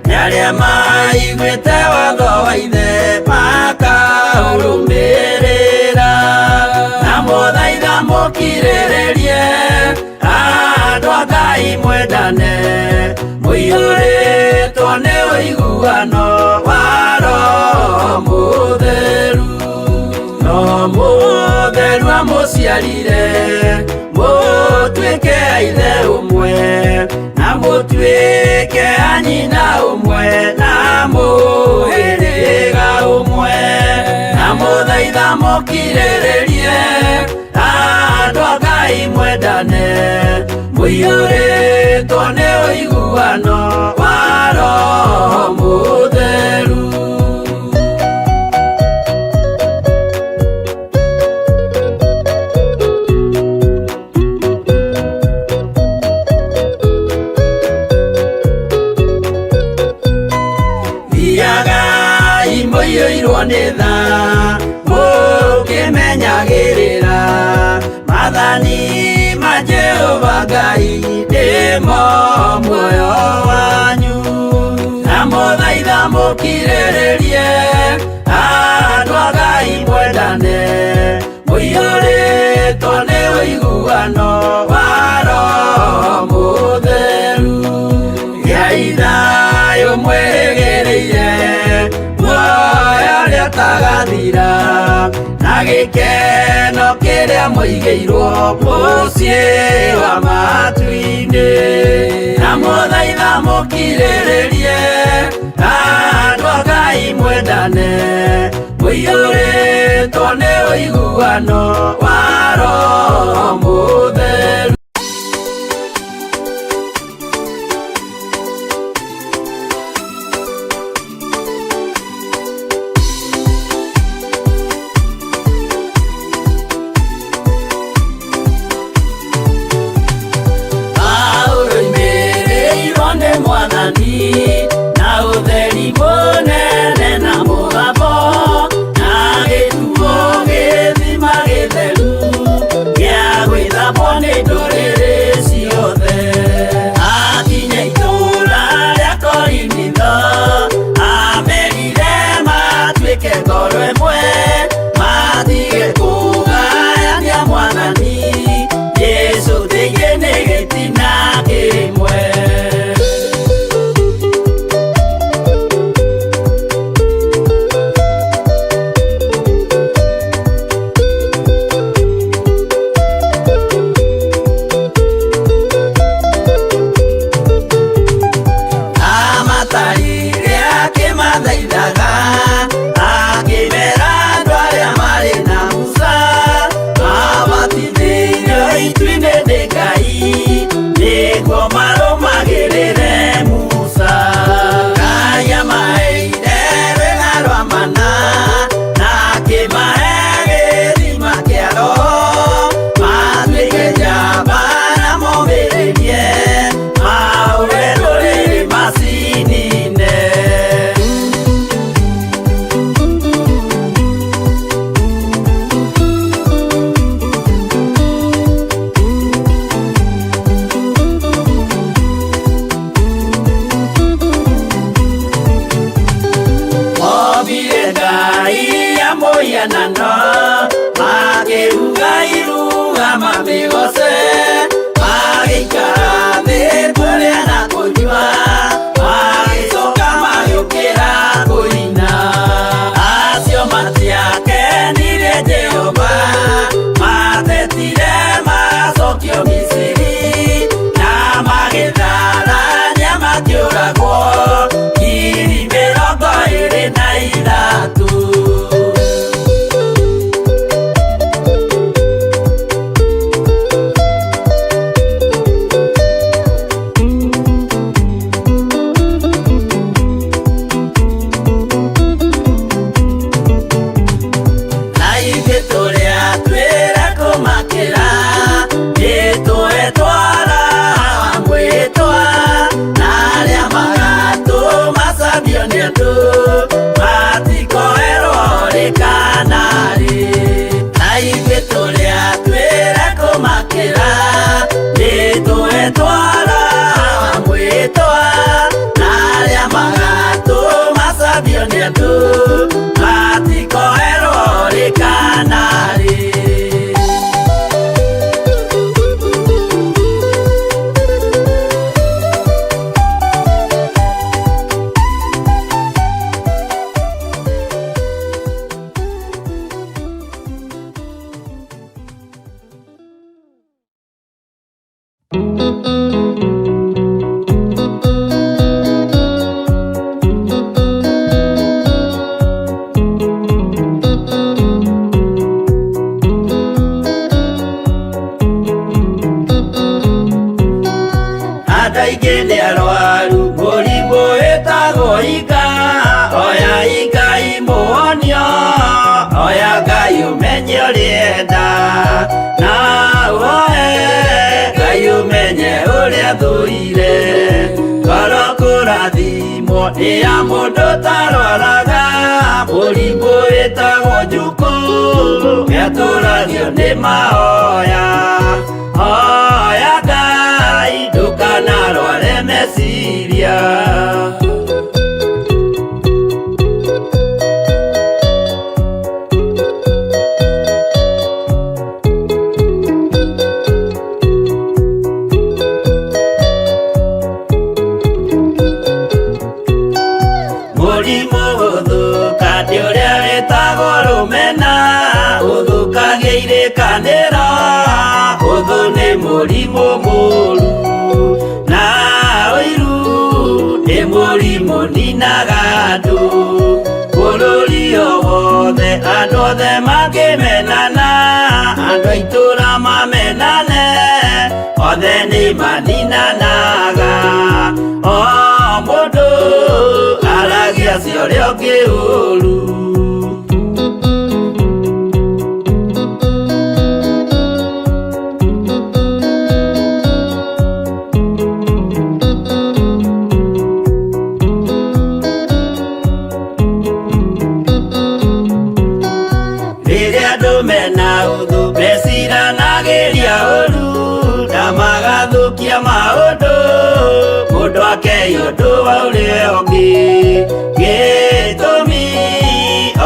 nĩ arĩa maiguĩte watho wa ithe makaũrũmĩrĩra na mũthaitha mũkirĩrĩrie andũ a Ngai mwendane mũiyũrĩtwo nĩ ũiguano wa Roho Mũtheru no mũtheru amũciarire mũtuĩke a ithe ũmwe na mũtuĩke a nyina ũmwe na mũhĩrĩga ũmwe na mũthaitha mũkirĩrĩrie andũ a Ngai mwendane mũiyũrĩtwo nĩ ũiguano wa Roho Mũtheru. Thiagai mũiyũirwo nĩ tha mũkĩmenyagĩrĩra maathani ma Jehova Ngai nĩmo muoyo wanyu na mũthaitha mũkirĩrĩrie andũ a Ngai mwendane mũiyũrĩtwo nĩ ũiguano wa Roho Mũtheru gĩai thayũ mwĩrĩgĩrĩire muoyo ũrĩa ũtagathira na gĩkeno kĩrĩa mũigĩirwo mũciĩ wa matu-inĩ na mũthaitha mũkirĩrĩrie andũ a Ngai mwendane mũiyũrĩtwo nĩ ũiguano wa Roho Mũtheru. Paulo oimĩrĩirwo nĩ Mwathani na ũtheri mũnene na mũgambo na gĩtuo gĩthima gĩtheru gĩa gwĩthambwo nĩ ndũrĩrĩ ciothe. Akinya itũũra rĩa Korinitho amerire matuĩke ngoro ĩmwe matige kũgayania Mwathani Jesũ thĩinĩ nĩ gĩtina kĩmwe. Amatarire akĩmathaithaga akĩmera andũ arĩa marĩ na Musa mabatithĩirio itu-inĩ nĩ Ngai nĩguo marũmagĩrĩre Musa. Ngai amaheire rwĩga rwa mana na akĩmahe gĩthima kĩa Roho matuĩke njamba na momĩrĩrie mahũre ndũrĩrĩ macinine. Ombire Ngai ya mũhianano makĩruga iruga mamĩgoce magĩikara thĩ kũrĩa na kũnyua magĩcoka magĩũkĩra kũina. Acio matiakenirie Jehova matetire macokio Misiri na magĩtharania makĩũragwo 23,000. Jesu matikoerwo rĩ kana rĩ. Andũ aingĩ nĩ arwaru mũrimũ wĩtagwo inga, oya Ngai mũhonio, oya Ngai ũmenye ũrĩa na ũhoe Ngai ũmenye ũrĩa thũire. Ngoro kũrathimwo nĩ ya mũndũ ũtarwaraga, mũrimũ wĩtagwo njukũ nĩatũragio nĩ mahoya. Hoya Ngai ndũkanarware meciria. Mũrimũ gũthũka nĩ ũrĩa wĩtagwo rũmena, ũthũkagia irĩkanĩro, ũthũ nĩ mũrimũ mũru, na ũiru nĩ mũrimũ ninaga andũ. Bũrũri o wothe andũ othe mangĩmenana, andũ a itũũra mamenane, othe nĩ maninanaga. O mũndũ aragia cia ũrĩa ũngĩ ũru. Rĩrĩa andũ mena ũthũ meciranagĩria ũru, na magathũkia maũndũ, mũndũ akei ũndũ wa ũrĩa ũngĩ. Gĩtũmi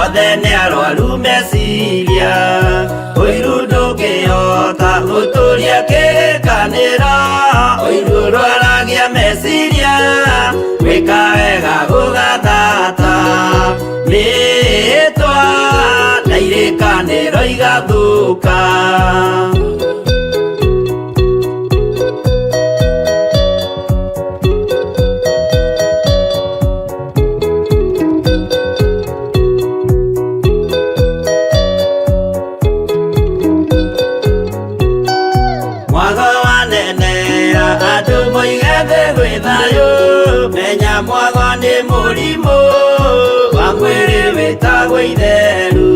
othe nĩ arwaru meciria, ũiru ndũngĩhota gũtũria kĩrĩkanĩro, ũiru ũrwaragia meciria, gwĩka wega gũgathata, mĩĩtwa na irĩkanĩro igathũka. Mwago wanenera andũ moige thĩ gwĩ thayũ, menya mwago nĩ mũrimũ wa mwĩrĩ wĩtagwo itheru.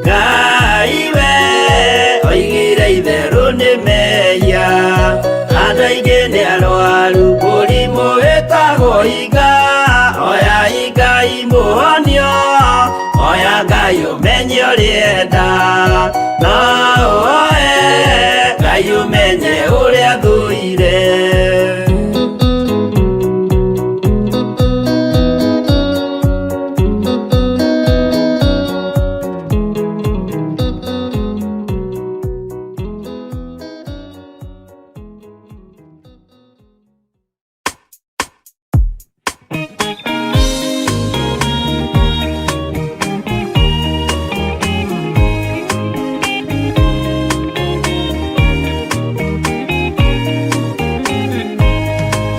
Ngai we oigire itherũ nĩ mehia, andũ aingĩ nĩ arwaru mũrimũ wĩtagwo inga, oya Ngai mũhonio, oya Ngai ũmenye ũrĩa enda, na ũhoe Ngai ũmenye ũrĩa thũire.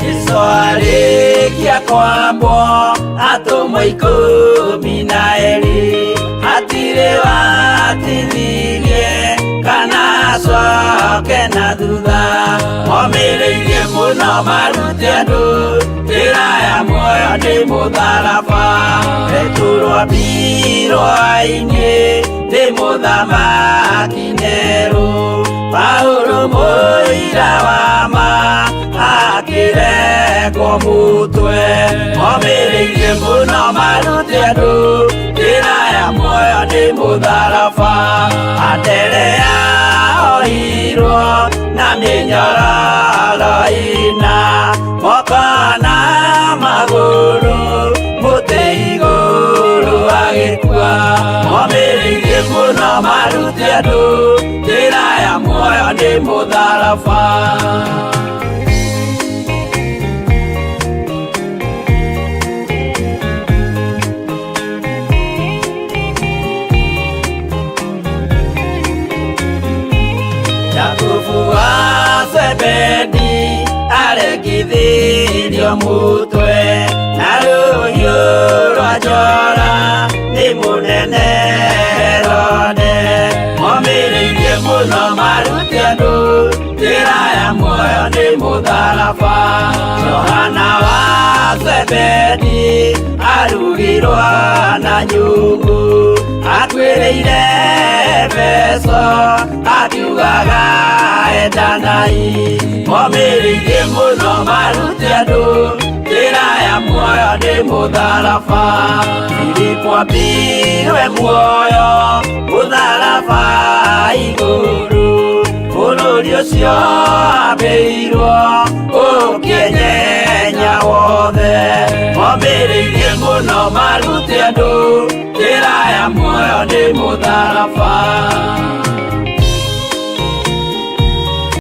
Jesu arĩkia kwambwo atũmwo 12 hatirĩ watithirie kana acoke na thutha, momĩrĩirie mũno marute andũ njĩra ya muoyo nĩ mũtharaba, Petero ambirwo-inĩ nĩ mũthamaki Nero, Paulo mũira wa ma akĩrekwo mũtwe, momĩrĩirie mũno marute andũ njĩra ya muoyo nĩ mũtharaba, Anderea ohirwo na mĩnyororo ĩna, moko na magũrũ mũtĩ igũrũ. andũ njĩra ya muoyo nĩ mũtharaba. Jakubu wa Zebedi arekithirio mutwe na rũhiũ rwa njora nĩ mũnene Herode. Momĩrĩirie mũno marute andũ njĩra ya muoyo nĩ mũtharaba. Johana wa Zebedi arugirwo na nyungu atuĩrĩire Efeso akiugaga endanai. Momĩrĩirie mũno marute andũ njĩra ya muoyo nĩ mũtharaba. Filipo ambirwe muoyo mũtharaba igũrũ bũrũri ũcio ambĩirwo ũkĩnyenya wothe. Momĩrĩirie mũno marute andũ njĩra ya muoyo nĩ mũtharaba.